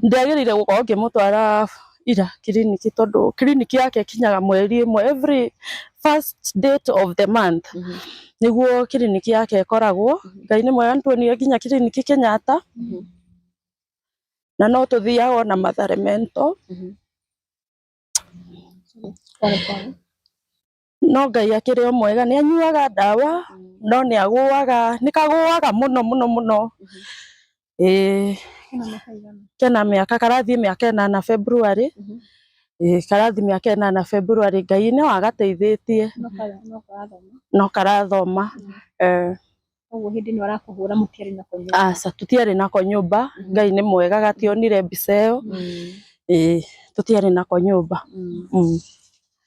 ndĩagĩrĩire gũkorwo ngĩmũtwara ira kiriniki, tondũ kiriniki yake ĩkinyaga mweri ĩmwe, every first date of the month nĩguo kiriniki yake ĩkoragwo. Ngai nĩ mwega, nĩtuonire nginya kiriniki Kenyatta, na no tũthiaga ona Mathare Mental. Pole pole. No Ngai akĩrĩ o mwega, nĩ anyuaga ndawa, no nĩ agũaga, nĩ kagũaga mũno mũno mũno. Ĩĩ. Kena mĩaka igana? Kena mĩaka, karathiĩ mĩaka 8 February. Ĩĩ, karathiĩ mĩaka 8 February. Ngai no agateithĩtie. No kara no karathoma? No karathoma. Koguo hĩndĩ ĩno arakũhũra mũtiarĩ nako nyũmba? Aca, tũtiarĩ nako nyũmba. Ngai nĩ mwega gationire mbica ĩyo. Ĩĩ, tũtiarĩ nako nyũmba.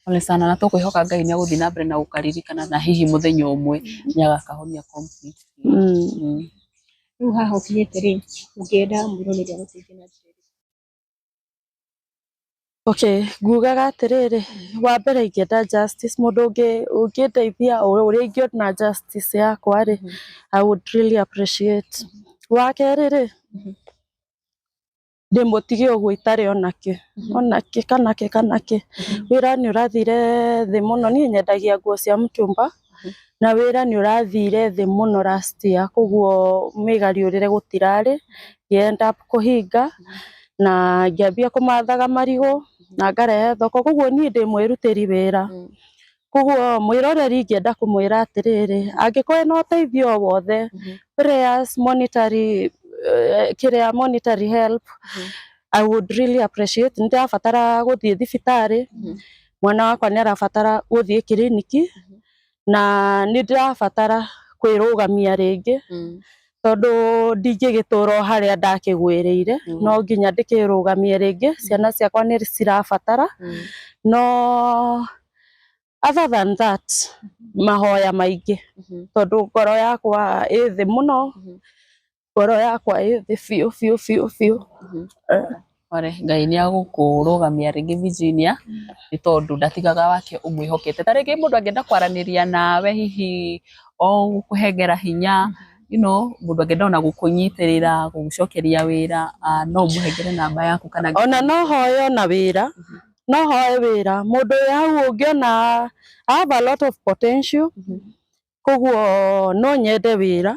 Pole sana, na tũkwĩhoka Ngai nĩ agũthiĩ na mbere na gũkaririkana, na hihi mũthenya ũmwe nĩ agakahonia completely. Rĩu haha ũkinyĩte rĩ, ũngĩenda mwĩroreri agũteithie na njĩra ĩrĩkũ? Okay, ngugaga atĩrĩrĩ, wa mbere ingĩenda justice, mũndũ ũngĩndeithia ũrĩa ingĩona justice yakwa rĩ, I would really appreciate. Wa kerĩ rĩ, ndĩmũtige ũguo itarĩ onakĩ, onakĩ kanakĩ kanakĩ. Wĩra nĩ ũrathire thĩ mũno, niĩ nyendagia nguo cia mtumba, na wĩra nĩ ũrathire thĩ mũno last year, koguo mĩgariũrĩre gũtirarĩ, ngĩ end up kũhinga na ngĩambia kũmathaga marigũ na ngarehe thoko, koguo niĩ ndĩ mwĩrutĩri wĩra. Koguo mwĩroreri ingĩenda kũmwĩra atĩrĩrĩ, angĩkorwo ena ũteithio o wothe, prayers, monetary, kĩrĩa monetary help, I would really appreciate. Nĩ ndĩrabatara gũthiĩ thibitarĩ, mwana wakwa nĩ arabatara gũthiĩ kiriniki, na nĩ ndĩrabatara kwĩrũgamia rĩngĩ, tondũ ndingĩgĩtũra o harĩa ndakĩgwĩrĩire, no nginya ndĩkĩrũgamie rĩngĩ, ciana ciakwa nĩ cirabatara. No other than that, mahoya maingĩ, tondũ ngoro yakwa ĩ thĩ mũno, ngoro yakwa ĩ thĩ biũ biũ biũ biũ. Ore, Ngai nĩ agũkũrũgamia rĩngĩ Virginia, nĩ tondũ ndatigaga wake ũmwĩhokete. Ta rĩngĩ mũndũ angĩenda kwaranĩria nawe, hihi o gũkũhengera hinya, mũndũ angĩenda ona gũkũnyitĩrĩra, gũgũcokeria wĩra, no ũmũhengere namba yaku kana? Ona no hoe ona wĩra, no hoe wĩra, mũndũ wĩ hau ũngĩona I have a lot of potential, koguo no nyende wĩra,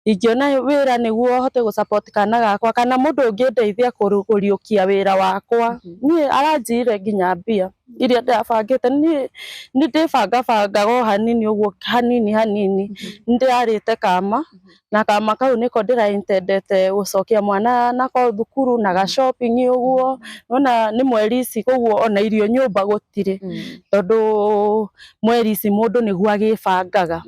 ingĩona wĩra nĩguo hote gũ support kana gakwa, kana mũndũ ũngĩndeithia kũriũkia wĩra wakwa. Niĩ aranjiyire nginya mbia iria ndĩrabangĩte. Niĩ nĩ ndĩbangabangaga o hanini ũguo, hanini hanini. Nĩ ndĩrarĩte kama, na kama kau nĩko ndĩra intendete gũcokia mwana nako thukuru na ga shopping ũguo. Nĩwona nĩ mweri ici, koguo ona irio nyũmba gũtirĩ, tondũ mweri ici mũndũ nĩguo agĩbangaga.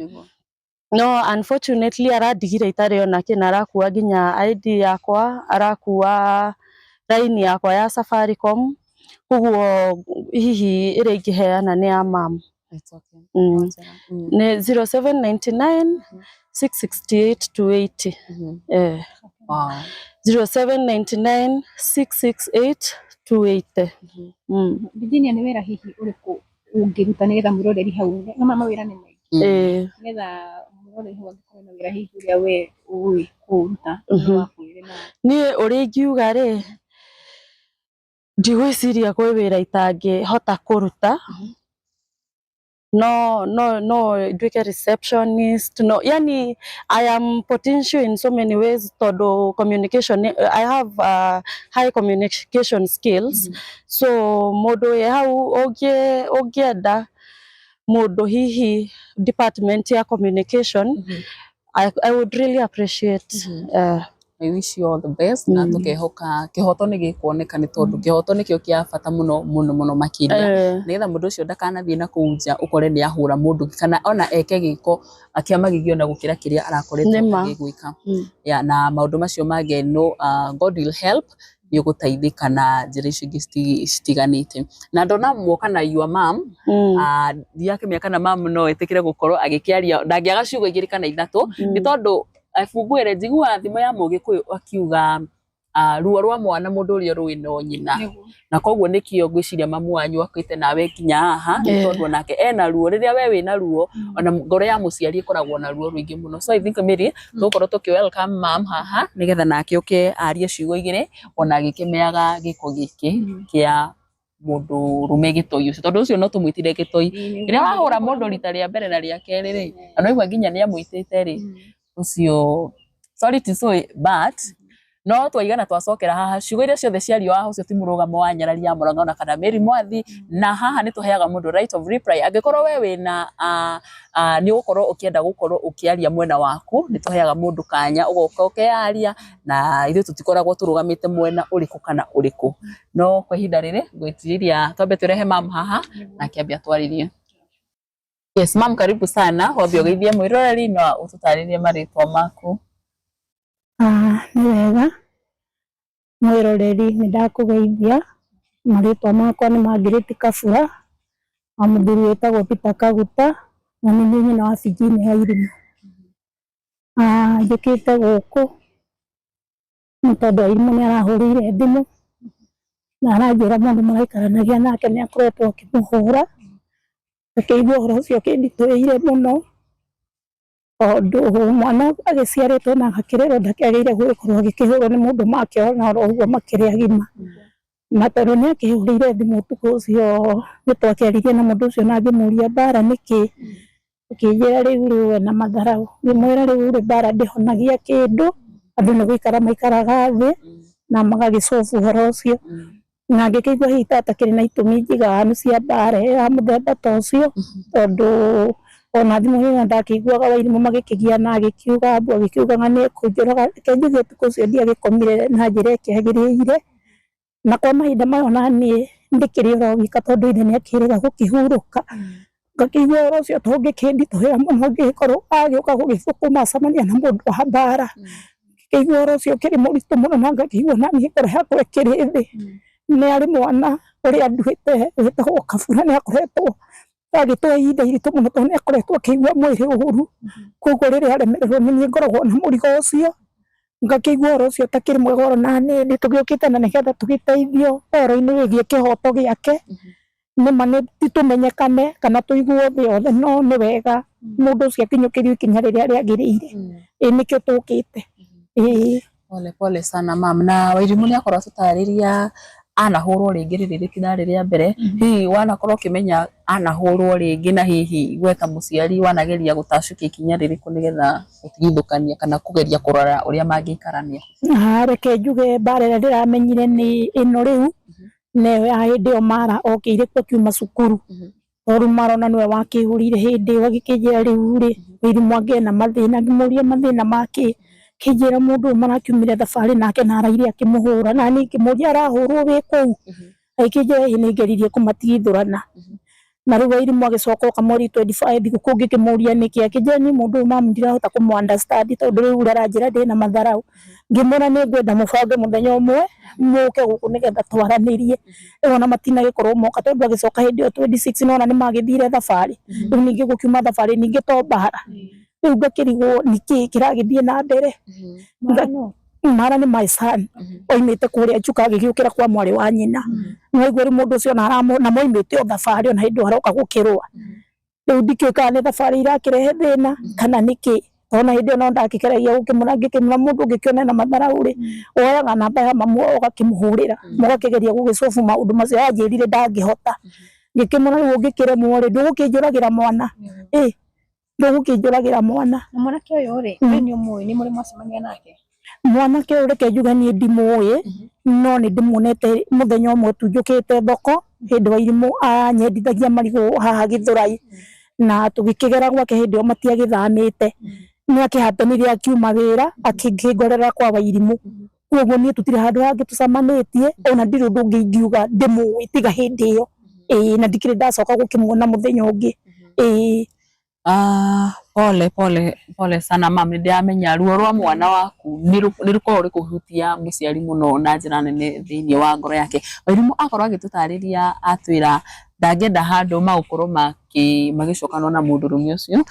No unfortunately arandigire itarĩ ona kĩ, na arakua nginya ID yakwa, arakua raini yakwa ya Safaricom, koguo hihi ĩrĩa ingĩheana nĩ ya mam. It's okay. Nĩ 0799 668 280. 0799 668 280. Virginia, nĩ wĩra hihi ũrĩkũ ũngĩruta nĩgetha mwĩroreri hau, nĩ mawĩra nĩ maingĩ, nĩgetha mwĩroreri hau angĩkorwo na wĩra hihi ũrĩa we ũĩ kũũruta, no akwĩre na Niĩ ũrĩa ingiuga rĩ, ndigwĩciria kwĩ wĩra itangĩhota kũruta. No no no nduĩke receptionist, no, yani I am potential in so many ways tondu communication, I have high communication skills. So mundu wĩ hau ũngĩenda mundu hihi department ya communication, I would really appreciate. I wish you all the best na tukehoka kihoto nĩ gĩkuoneka nĩ tondũ kĩhoto nĩkĩo kĩa bata mũno mũno mũno makĩria, nĩgetha mũndũ ũcio ndakanathiĩ na kũu nja ũkore nĩ ahũra mũndũ kana ona eke gĩko kĩa magigi ona gũkĩra kĩrĩa arakoretwo agĩgwĩka. Yeah, na maũndũ macio mangĩ no, God will help, nĩ ũgũteithĩka na njĩra icio ingĩ citiganĩte. Na ndona muoka na your mom, ndirakĩmenya kana mam no etĩkĩre gũkorwo agĩkĩaria, ndangĩaga ciugo igĩrĩ kana ithatũ, nĩ tondũ ebungũĩre njiguaga thimo ya Mũgĩkũyũ akiuga ruo rwa mwana mũndũ ũrĩa rũĩ no nyina, na koguo nĩkĩo ngwĩciria mamu wanyu akĩte nawe nginya haha, nĩ tondũ onake ena ruo. Rĩrĩa we wĩna ruo, ona ngoro ya mũciari ĩkoragwo na ruo rũingĩ mũno. So I think Mary, tũgũkorwo tũkĩ welcome mam haha nĩgetha nake oke arie ciugo igĩrĩ ona agĩkĩmeaga gĩko gĩkĩ kĩa mũndũ rũme gĩtoi ũcio, tondũ ũcio no tũmwĩtire gĩtoi. Rĩrĩa wahũra mũndũ rita rĩa mbere na rĩa kerĩ rĩ, na no igua nginya nĩ amwĩtĩte rĩ, ũcio sorry to say, but no twaigana twacokera haha ciugo iria ciothe ciario haha, ũcio ti mũrũgamo wa nyarari ya Mũrang'a ona kana Mary Mwathi. Na haha nĩ tũheaga mũndũ right of reply. Angĩkorwo we wĩna nĩ ũgũkorwo ũkĩenda gũkorwo ũkĩaria mwena waku, nĩ tũheaga mũndũ kanya ũgoka ũkeyaria, na ithuĩ tũtikoragwo tũrũgamĩte mwena ũrĩkũ kana ũrĩkũ. No kwa ihinda rĩrĩ ngwĩciria twambe tũrehe mam haha nake ambe atwarĩrie. Yes, mam, karibu sana. Wambe ũgeithie mwĩroreri na ũtũtarĩrie marĩtwa maku. Nĩ wega mwĩroreri, nĩ ndakũgeithia. Marĩtwa makwa nĩ Margaret Kabura wa mũthuri wĩtagwo Peter Kaguta, na nĩ niĩ nyina wa Virginia ya Irimũ. Njũkĩte gũkũ nĩ tondũ Irimũ nĩ arahũrĩire thimũ na aranjĩra mũndũ maraikaranagia nake nĩ akoretwo akĩmũhũra. Ngakĩigua ũhoro ũcio ũkĩnditũhĩire mũno, tondũ mwana agĩciarĩtwo na agakĩrerwo ndakĩagĩrĩire gũgĩkorwo agĩkĩhũrwo nĩ mũndũ makĩona oro ũguo makĩrĩ agima. Na tondũ nĩ akĩhũrĩire thimũ ũtukũ ũcio, nĩ twakĩaririe na mũndũ ũcio na ngĩmũria mbara nĩkĩ, akĩnjĩra rĩu rĩ we na matharaũ. Ngĩmwĩra rĩu rĩ mbara ndĩhonagia kĩndũ, andũ nĩ gũikara maikaraga thĩ na magagĩcobu ũhoro ũcio. Na ngĩkĩigua hihi ta atakĩrĩ na itũmi njiganu cia mbara ya mũthemba ta ũcio, tondũ ona thimũ ĩyo ndakĩiguaga Wairimũ magĩkĩgiana, agĩkiuga mbu, agĩkiugaga nĩ ekũnjũraga. Reke njuge ũtukũ ũcio ndiagĩkomire na njĩra ĩkĩagĩrĩire, na kwa mahinda maya ona niĩ ndĩkĩrĩ oro wika, tondũ ithe nĩ akĩrega gũkĩhurũka. Ngakĩigua ũhoro ũcio ta ũngĩkĩnditũhĩra mũno ngĩkorwo agĩũka gũgĩthũkũma acemania na mũndũ wa mbara. Ngĩkĩigua ũhoro ũcio ũkĩrĩ mũritũ mũno, na ngakĩigua naniĩ ngoro yakwa ĩkĩrĩ thĩ. Nĩ arĩ mwana ũrĩa nduĩte wĩtagwo Kabura, nĩ akoretwo agĩtũhe ihinda iritũ mũno, tondũ nĩ akoretwo akĩigua mwĩrĩ ũru. Koguo rĩrĩa aremererwo nĩ niĩ ngoragwo na mũrigo ũcio, ngakĩigua ũhoro ũcio ũtakĩrĩ mwega oro na niĩ. Nĩ tũgĩũkĩte na nĩgetha tũgĩteithio ũhoro-inĩ wĩgiĩ kĩhoto gĩake. Nĩma nĩ ti tũmenyekane kana tũiguo thĩ yothe, no nĩ wega mũndũ ũcio akinyũkĩrio ikinya rĩrĩa rĩagĩrĩire. Ĩĩ nĩkĩo tũkĩte. Ĩĩ. Pole pole sana mam. Na Wairimũ nĩ akorwo atũtarĩria anahũrwo rĩngĩ rĩrĩ rĩtirarĩ rĩa mbere. Hihi wanakorwo ũkĩmenya anahũrwo rĩngĩ, na hihi we ta mũciari wanageria gũtacũkia ikinya rĩrĩkũ nĩgetha gũtigithũkania kana kũgeria kũrora ũrĩa mangĩikarania? Reke njuge mbara ĩrĩa ndĩramenyire nĩ ĩno rĩu, nĩyo ya hĩndĩ ĩyo Mara okĩire kuo akiuma cukuru. Tondũ Mara ona nĩwe wakĩhũrire hĩndĩ ĩyo agĩkĩnjĩra rĩu rĩ Wairimũ angĩ ena mathĩna. Ngĩmũria mathĩna makĩ, akĩnjĩra mũndũ ũyũ marakiumire thabarĩ nake na araire akĩmũhũra. Na niĩ ngĩmũria arahũrwo wĩ kũu, agĩkĩnjĩra ĩĩ nĩ ngeririe kũmatigithũrana. Na rĩu Wairimũ agĩcoka oka mweri 25 thigũkũ, ngĩkĩmũria nĩkĩ, akĩnjĩra niĩ mũndũ ũyũ mamu ndirahota kũmũ understand, tondũ rĩu aranjĩra ndĩna matharaũ. Ngĩmwĩra nĩ ngwenda mũbange mũthenya ũmwe mũke gũkũ nĩgetha twaranĩrie. Rĩu ona matinagĩkorwo moka, tondũ agĩcoka hĩndĩ ĩyo 26 nona nĩ magĩthire thabarĩ. Rĩu ningĩ gũkiuma thabarĩ ningĩ to mbara. Rĩu ngakĩrigwo nĩkĩ kĩragĩthiĩ na mbere. Mara nĩ my son oimĩte kũrĩa Chuka agĩgĩũkĩra kwa mwarĩ wa nyina. Nĩwaigua rĩu mũndũ ũcio na moimĩte o thabarĩ, ona hĩndĩ ĩyo aroka gũkĩrũa. Rĩu ndikĩũĩ kana nĩ thabarĩ irakĩrehe thĩna kana nĩkĩ. Ona hĩndĩ ĩyo no ndakĩgeragia gũkĩmũra, ngĩkĩmũra mũndũ ũngĩkĩona ena matharaũ rĩ, woyaga namba ya mamu wao ũgakĩmũhũrĩra, mũgakĩgeria gũgĩcobu maũndũ macio. Anjĩrire ndangĩhota. Ngĩkĩmwĩra rĩu ũngĩkĩremwo rĩ, ndũgũkĩnjũragĩra mwana, ĩ ndũgũkĩnjũragĩra mwana. Na mwanake ũyũ rĩ, we nĩ ũmũĩ, nĩ mũrĩ mwacemania nake? Mwanake ũyũ reke njuge niĩ ndimũĩ, no nĩ ndĩmuonete mũthenya ũmwe tu njũkĩte thoko hĩndĩ wa irimũ anyendithagia marigũ haha Gĩthũrai, na tũgĩkĩgera gwake hĩndĩ ĩyo matiagĩthamĩte. Nĩ akĩhapenire akiuma wĩra akĩngorera kwa Wairimũ, koguo niĩ tũtirĩ handũ hangĩ tũcemanĩtie, ona ndirĩ ũndũ ũngĩ ingiuga ndĩmũĩ tiga hĩndĩ ĩyo, ĩĩ na ndikĩrĩ ndacoka gũkĩmuona mũthenya ũngĩ, ĩĩ. Pole pole pole sana mam, nĩ ndĩramenya ruo rwa mwana waku nĩ rũkoragwo rũkĩhutia mũciari mũno na njĩra nene thĩinĩ wa ngoro yake. Wairimũ akorwo agĩtũtarĩria atwĩra ndangĩenda handũ magũkorwo magĩcokanwo na mũndũrũme ũcio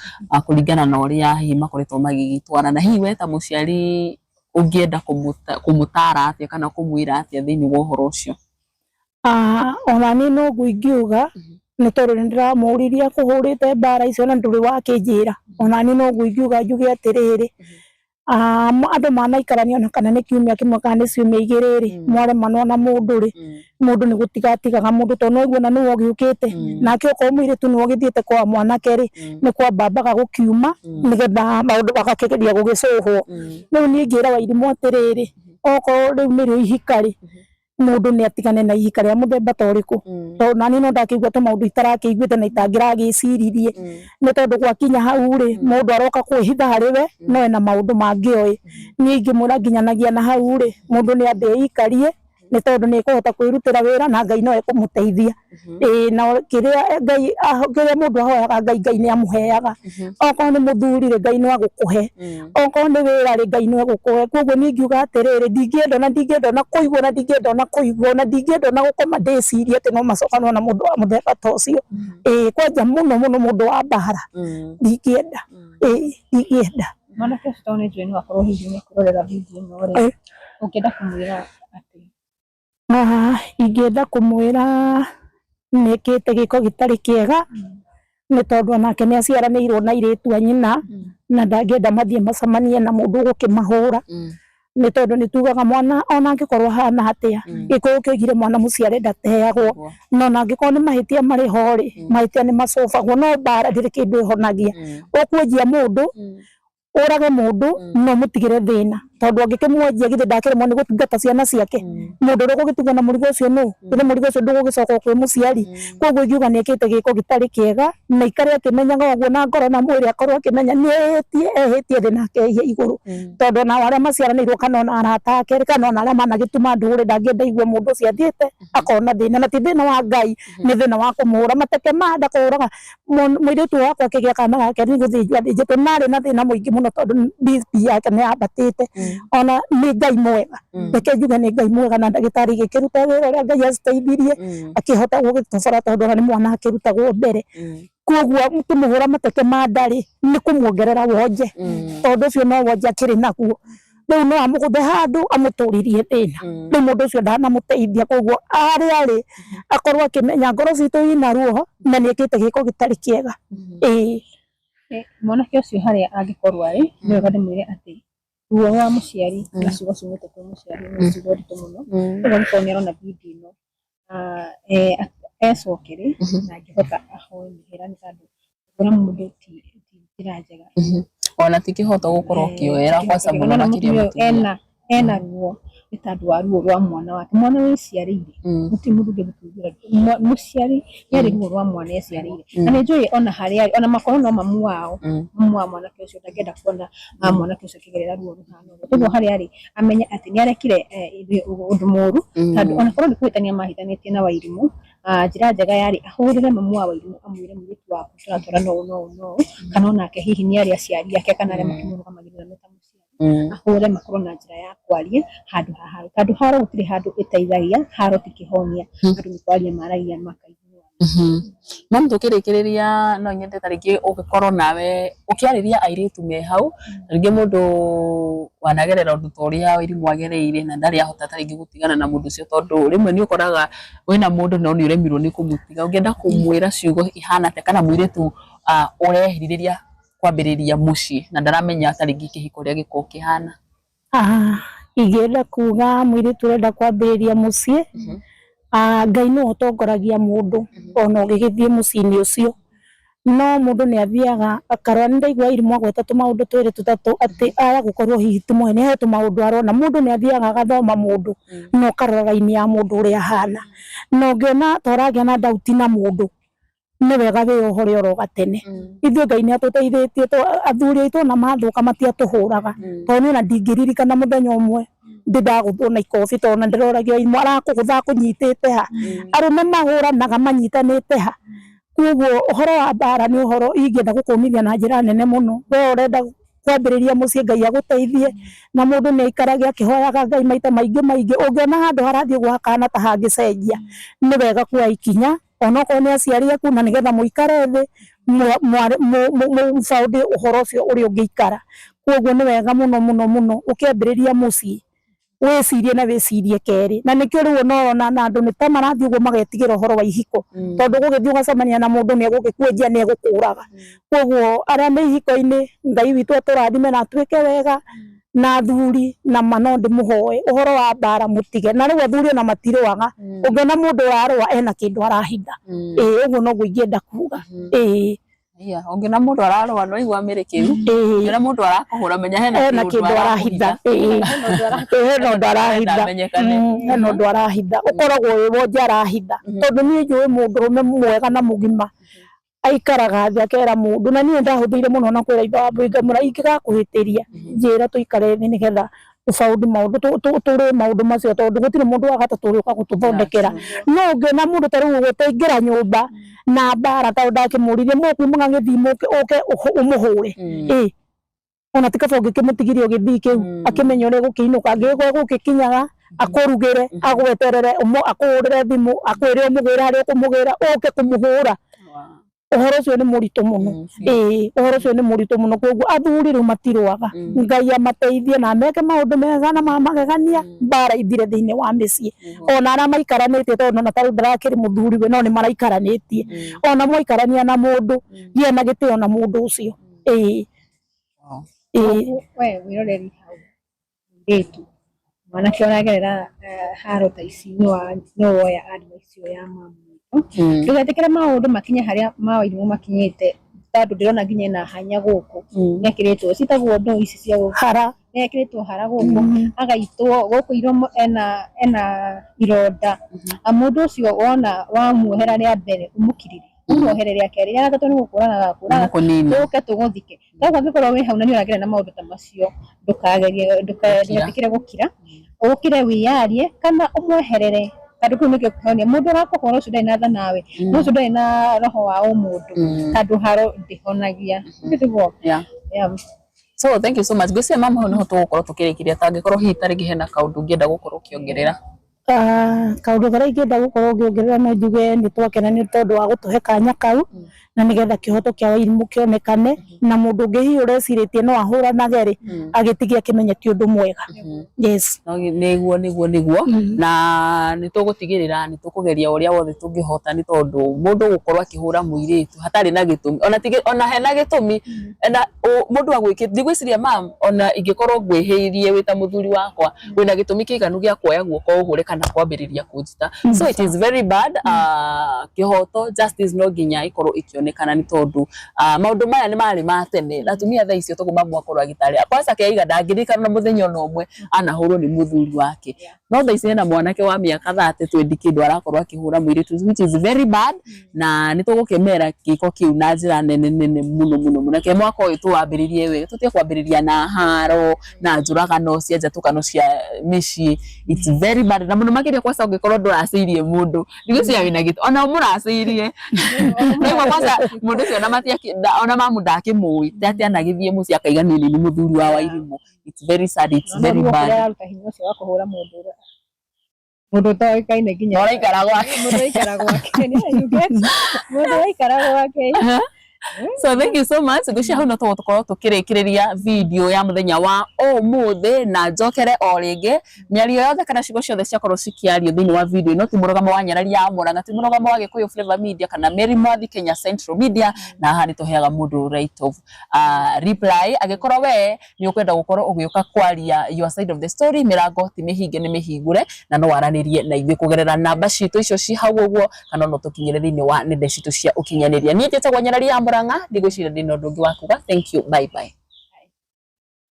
kũringana na ũrĩa hihi makoretwo magĩgĩtwarana. Hihi we ta mũciari ũngĩenda kũmũtara atĩa kana kũmwĩra atĩa thĩinĩ wa ũhoro ũcio? Ona niĩ noguo ingiuga, nĩ tondũ nĩ ndĩramũririe akũhũrĩte mbara icio na ndũrĩ wakĩnjĩra. Ona niĩ noguo ingiuga njuge atĩrĩrĩ, andũ manaikarania ona kana nĩ kiumia kĩmwe kana nĩ ciumia igĩrĩ rĩ, mwaremanwo na mũndũ rĩ, mũndũ nĩ gũtiga atigaga mũndũ tondũ nĩ waigua ona nĩwe ũgĩũkĩte. Nake okorwo mũirĩtu nĩwe ũgĩthiĩte kwa mwanake rĩ, nĩ kwamba ambaga gũkiuma nĩgetha maũndũ magakĩgeria gũgĩcũhwo. Rĩu niĩ ingĩra Wairimũ atĩrĩrĩ, okorwo rĩu nĩrĩo ihika rĩ, mundu ni atigane na ihika ria muthemba ta uriku, tondu nani no ndakĩigua tũmaũndũ itarakĩiguĩte na itangĩragĩciririe, nĩ tondũ gwakinya hau rĩ, mũndũ aroka kwĩhitha harĩ we no ena maũndũ mangĩ oĩ. Niĩ ingĩmwĩra nginyanagia na hau rĩ, mũndũ nĩ ambe eikarie, nĩ tondũ nĩ ekũhota kwĩrutĩra wĩra na Ngai no ekũmũteithia. Ĩĩ na kĩrĩa Ngai, kĩrĩa mũndũ ahoyaga Ngai, Ngai nĩ amũheaga. Okorwo nĩ mũthuri rĩ, Ngai no agũkũhe, okorwo nĩ wĩra rĩ, Ngai no egũkũhe. Koguo niĩ ingiuga atĩrĩrĩ, ndingĩenda ona ndingĩenda ona kũigua, ona ndingĩenda ona kũigua, ona ndingĩenda ona gũkoma ndĩcirie atĩ no macokanwo na mũndũ wa mũthemba ta ũcio. Ĩĩ kwanja mũno mũno mũndũ wa mbara ndingĩenda, ĩĩ ndingĩenda. Mwanake ũcio tondũ nĩ njũĩ no akorwo hihi nĩ ekũrorera video ĩno rĩ, ũngĩenda kũmwĩra atĩa? Ingĩenda kũmwĩra nĩ ekĩte gĩko gĩtarĩ kĩega, nĩ tondũ onake nĩ aciaranĩirwo na airĩtu a nyina, na ndangĩenda mathiĩ macemanie na mũndũ ũgũkĩmahũra, nĩ tondũ nĩ tugaga mwana ona angĩkorwo ahana atĩa, Gĩkũyũ kĩoigire mwana mũciare ndateagwo, no ona angĩkorwo nĩ mahĩtia marĩ ho rĩ, mahĩtia nĩ macũbagwo, no mbara ndĩrĩ kĩndũ ĩhonagia. Ũkwenjia mũndũ, ũrage mũndũ, no ũmũtigĩre thĩna, tondũ angĩkĩmwenjia githĩ ndakĩremwo nĩ gũtungata ciana ciake? Mũndũ ũrĩa ũgũgĩtigwo na mũrigo ũcio nũ? Githĩ mũrigo ũcio ndũgũgĩcoka o kwĩ mũciari? Koguo ingiuga nĩ ekĩte gĩko gĩtarĩ kĩega, na aikare akĩmenyaga ũguo na ngoro na mwĩrĩ akorwo akĩmenya nĩ ehĩtie, ehĩtie thĩ na akehia igũrũ. Tondũ ona arĩa maciaranĩirwo kana ona arata ake kana ona arĩa managĩtuma ndũgũ rĩ, ndangĩenda aigue mũndũ ũcio athiĩte akona thĩna, na ti thĩna wa Ngai, nĩ thĩna wa kũmũhũra mateke ma nda kũhũraga. Mũirĩtu wakwa akĩgĩa kana gake nĩ gũthĩnjwo athĩnjĩtwo na arĩ na thĩna mũingĩ mũno tondũ BP yake nĩ yambatĩte. Ona nĩ Ngai mwega, reke njuge nĩ Ngai mwega, na ndagĩtarĩ igĩkĩruta wĩra ũrĩa Ngai aciteithirie, akĩhota gũgĩtobora tondũ ona nĩ mwana akĩrutagwo mbere. Koguo kũmũhũra mateke ma nda rĩ, nĩ kũmuongerera wonje, tondũ ũcio no wonje akĩrĩ naguo. Rĩu no amũgũthe handũ amũtũririe thĩna, rĩu mũndũ ũcio ndanamũteithia. Koguo harĩa arĩ akorwo akĩmenya ngoro citũ ina ruo na nĩ ekĩte gĩko gĩtarĩ kĩega. Ĩĩ. Mwanake ũcio harĩa angĩkorwo arĩ, nĩ wega ndĩmwĩre atĩ ruo rwa mũciari na ciugo ciumĩte kwĩ mũciari nĩ ciugo nditũ mũno. Koguo angĩkorwo nĩ arona video ĩno, ecokere na angĩhota ahoe mũhera nĩ tondũ kũhũra mũndũ ti njĩra njega. Ona ti kĩhoto gũkorwo ũkĩoera kwanza mũno makĩria mũtumia. Ena ruo nĩ tondũ wa ruo rwa mwana wake, mwana wĩciarĩire gũtirĩ mũndũ ũngĩmũtuithĩra, mũciari nĩ arĩ ruo rwa mwana eciarĩire, na nĩ njũĩ ona harĩa arĩ ona makorwo no mamu wao, mamu wa mwanake ũcio ndangĩenda kuona mwanake ũcio akĩgerera ruo rũhana ũguo, koguo harĩa arĩ amenye atĩ nĩ arekire ũndũ mũru, tondũ ona korwo nĩ kũhĩtania mahĩtanĩtie na Wairimũ, njĩra njega yarĩ ahũrĩre mamu wa Wairimũ amwĩre mũirĩtu waku tũratwarana ũũ na ũũ na ũũ, kana onake hihi nĩ arĩ aciari ake kana arĩa makĩmũrũgamagĩrĩra me ta mũciari, ahũre makorwo na njĩra ya kwaria handũ ha haro, tondũ haro gũtirĩ handũ ĩteithagia, haro ti kĩhonia, andũ nĩ kwaria maragia makaiguana. Mami tũkĩrĩkĩrĩria no nyende ta rĩngĩ ũgĩkorwo nawe ũkĩarĩria airĩtu me hau, ta rĩngĩ mũndũ wanagerera ũndũ ta ũrĩa Wairimũ agereire na ndarĩ ahota ta rĩngĩ gũtigana na mũndũ ũcio, tondũ rĩmwe nĩ ũkoraga wĩna mũndũ no nĩ ũremirwo nĩ kũmũtiga, ũngĩenda kũmwĩra ciugo ihana atĩa kana mũirĩtu ũrerirĩria kwambĩrĩria mũciĩ na ndaramenya ta rĩngĩ kĩhiko ũrĩa gĩkoragwo kĩhana? Ingĩenda kuga mũirĩtu ũrenda kwambĩrĩria mũciĩ, Ngai nĩwe ũtongoragia mũndũ ona ũgĩgĩthiĩ mũciĩ-inĩ ũcio, no mũndũ nĩ athiaga akarora. Nĩ ndaigua Irimũ agweta tũmaũndũ twĩrĩ tũtatũ atĩ aya gũkorwo hihi ti mwene, he tũmaũndũ arona. Mũndũ nĩ athiaga agathoma mũndũ na ũkarora raini ya mũndũ ũrĩa ahana, na ũngĩona ta ũragĩa na ndauti na mũndũ nĩ wega wĩyohore oro gatene. Ithuĩ Ngai nĩ atũteithĩtie, athuri aitũ ona mathũka matiatũhũraga, tondũ niĩ ona ndingĩririkana mũthenya ũmwe ndĩ ndagũthwo na ikobi, tondũ ona ndĩroragia imwe arakũgũtha akũnyitĩte ha, arũme mahũranaga manyitanĩte ha. Koguo ũhoro wa mbara nĩ ũhoro ingĩenda gũkũmithia na njĩra nene mũno. We ũrenda kwambĩrĩria mũciĩ Ngai agũteithie, na mũndũ nĩ aikarage akĩhoyaga Ngai maita maingĩ maingĩ. Ũngĩona handũ harathiĩ ũguo hakahana ta hangĩcenjia, nĩ wega kuoya ikinya onokorwo nĩ aciari aku, na nĩgetha mũikare thĩ mũbaũnde ũhoro ũcio ũrĩa ũngĩikara. Koguo nĩ wega mũno mũno mũno ũkĩambĩrĩria mũciĩ wĩcirie na wĩcirie kerĩ, na nĩkĩo rĩu ona ũrona na andũ nĩ ta marathiĩ ũguo magetigĩra ũhoro wa ihiko, tondũ ũgũgĩthiĩ ũgacemania na mũndũ nĩ egũgĩkwenjia nĩ egũkũraga. Koguo arĩa me ihiko-inĩ Ngai witũ atũrathime na atwĩke wega, na athuri na ma no ndĩmũhoe ũhoro wa mbara mũtige. Na rĩu athuri ona matirũaga, ũngĩona mũndũ ũrarũa ena kĩndũ arahitha. Ĩĩ ũguo noguo ingĩenda kuga. Ĩĩ. Yeah, ũngĩona mũndũ ararũa no igua mĩrĩ kĩu. Ũngĩona mũndũ arakũhũra menya hena kĩndũ arahitha. Hena ũndũ arahitha. Hena ũndũ arahitha. Ũkoragwo wĩ wonje arahitha. Tondũ niĩ njũĩ mũndũrũme mwega na mũgima aikaraga thĩ akera mũndũ, na niĩ ndahũthĩire mũno na kwĩra ithe wa Mbui ngamwĩra ingĩgakũhĩtĩria njĩra tũikare thĩ nĩgetha tũbaũndi maũndũ tũrĩe maũndũ macio, tondũ gũtirĩ mũndũ wa gatatũ ũrĩũka gũtũthondekera. No ũngĩona mũndũ ta rĩu ũguo taingĩra nyũmba na mbara, tondũ ndakĩmũririe mũkumaga gĩthii ũke ũmũhũre, ĩ ona ti kaba ũngĩkĩmũtigirie gĩthii kĩu akĩmenya ũrĩa egũkĩinũka, angĩgĩkorwo egũgĩkinyaga akũrugĩre, agweterere, akũhũrĩre thimũ, akwĩre ũmũgĩre harĩa ũkũmũgĩra, ũke kũmũhũra. Ũhoro ũcio nĩ mũritũ mũno. Ĩĩ ũhoro ũcio nĩ mũritũ mũno. Koguo athuri rĩu matirũaga, Ngai amateithie na meke maũndũ mega na ma magegania, mbara ithire thĩinĩ wa mĩciĩ. Ona arĩa maikaranĩtie, tondũ ona ta rĩu ndarakĩrĩ mũthuri we, no nĩ maraikaranĩtie. Ona mwaikarania na mũndũ, gĩa na gĩtĩo na mũndũ ũcio. Ĩĩ. Ĩĩ. We wĩroreri hau mũirĩtu mwanake ũragerera haro ta ici no woya advice ĩyo ya mamu witũ. Ndũgetĩkĩre maũndũ makinye harĩa ma Wairimũ makinyĩte, tondũ ndĩrona nginya ena hanya gũkũ, nĩekĩrĩtwo citagwo ndoo ici cia hara, nĩekĩrĩtwo hara gũkũ, agaitwo gũkũ iromo, ena ironda. Mũndũ ũcio wona wamuohera rĩa mbere ũmũkirĩre, ũmuohere rĩa kerĩ, rĩa gatatũ nĩ gũkũraga agakũraga, tũke tũgũthike. Koguo angĩkorwo wĩ hau na nĩ ũragerera na maũndũ ta macio, ndũkagerie, ndũgetĩkĩre gũkira, ũkire wĩyarie kana ũmweherere, tondũ kĩu nĩkĩo kĩhonia. Mũndũ ũrakũhũra ũcio ndarĩ na tha nawe, mũndũ ũcio ndarĩ na roho wa ũmũndũ, tondũ haro ndĩhonagia. Tiguo? Yeah. So thank you so much. Ngwĩciria mama hau niho tũgũkorwo tũkĩrĩkĩria, ta angĩkorwo hihi ta rĩngĩ hena kaũndũ ũngĩenda gũkorwo ũkĩongerera. Kaũndũ karĩa ingĩenda gũkorwo ngĩongerera no njuge nĩ twakena nĩ tondũ wa gũtũhe kanya kau, na nĩgetha kĩhoto kĩa Wairimũ kĩonekane, na mũndũ ũngĩ hihi ũrecirĩtie no ahũranage rĩ, agĩtige akĩmenye ti ũndũ mwega. Yes. Nĩguo nĩguo nĩguo, na nĩ tũgũtigĩrĩra nĩ tũkũgeria ũrĩa wothe tũngĩhota, nĩ tondũ mũndũ gũkorwo akĩhũra mũirĩtu hatarĩ na gĩtũmi, ona hena gĩtũmi, na mũndũ agwĩkĩte, ndigwĩciria mam, ona ingĩkorwo ngwĩhĩirie wĩ ta mũthuri wakwa, wĩna gĩtũmi kĩiganu gĩa kuoya guoko ũhũre kana kwambĩrĩria kũnjita. So it is very bad. Kĩhoto justice no nginya ĩkorwo ĩkĩonekana, nĩ tondũ maũndũ maya nĩ marĩ ma tene, na atumia thaa icio toguo mamu akorwo agĩtarĩria kwanza keiga ndangĩririkana mũthenya ona ũmwe anahũrwo nĩ mũthuri wake, no thaa ici hena mwanake wa mĩaka 30 twendi kĩndũ arakorwo akĩhũra mũirĩtu, which is very bad, na nĩ tũgũkĩmera gĩko kĩu na njĩra nene nene mũno mũno mũno. Reke mwaka ũyũ tũwambĩrĩrie wega, tũtige kwambĩrĩria na haro na njũragano cia njatũkano cia mĩciĩ. It's very bad, na mũno makĩria kwanza ũngĩkorwo ndũracĩirie mũndũ, ndigwĩciria wĩna gĩtũ ona ũmũracĩirie, naigua kwanza mũndũ ũcio ona mamu ndakĩmũĩ, ti atĩ anagĩthiĩ mũciĩ akaiga niĩ nĩ mũthuri wa Wairimũ. It's very sad, it's very bad. Araruta hinya ũcio wa kũhũra mũndũ mũndũ ũtoĩkaine nginya ũraikara gwake, mũndũ ũraikara gwake, mũndũ ũraikara gwake. So thank you so much. Ngwĩciria hau no tũgũkorwo tũkĩrĩkĩrĩria video ya mũthenya wa ũmũthĩ, na njokere o rĩngĩ mĩario yothe kana ciugo ciothe ciakorwo cikĩario thĩinĩ wa video ĩno ti mũrũgamo wa Nyarari ya Murang'a, ti mũrũgamo wa Gĩkũyũ Flavor Media kana Mary Mwathi Kenya Central Media, na haha nĩ tũheaga mũndũ right of reply. Angĩkorwo we nĩ ũkwenda gũkorwo ũgĩũka kwaria your side of the story, mĩrango ti mĩhinge, nĩ mĩhingũre, na no waranĩrie na ithuĩ kũgerera namba citũ icio ci hau ũguo, kana no tũkinyĩre thĩinĩ wa nenda citũ cia ũkinyanĩria. Niĩ njĩtagwo Nyarari ya Murang'a, ndigwĩciria ndĩna ũndũ ũngĩ wa kuga. Thank you, bye bye.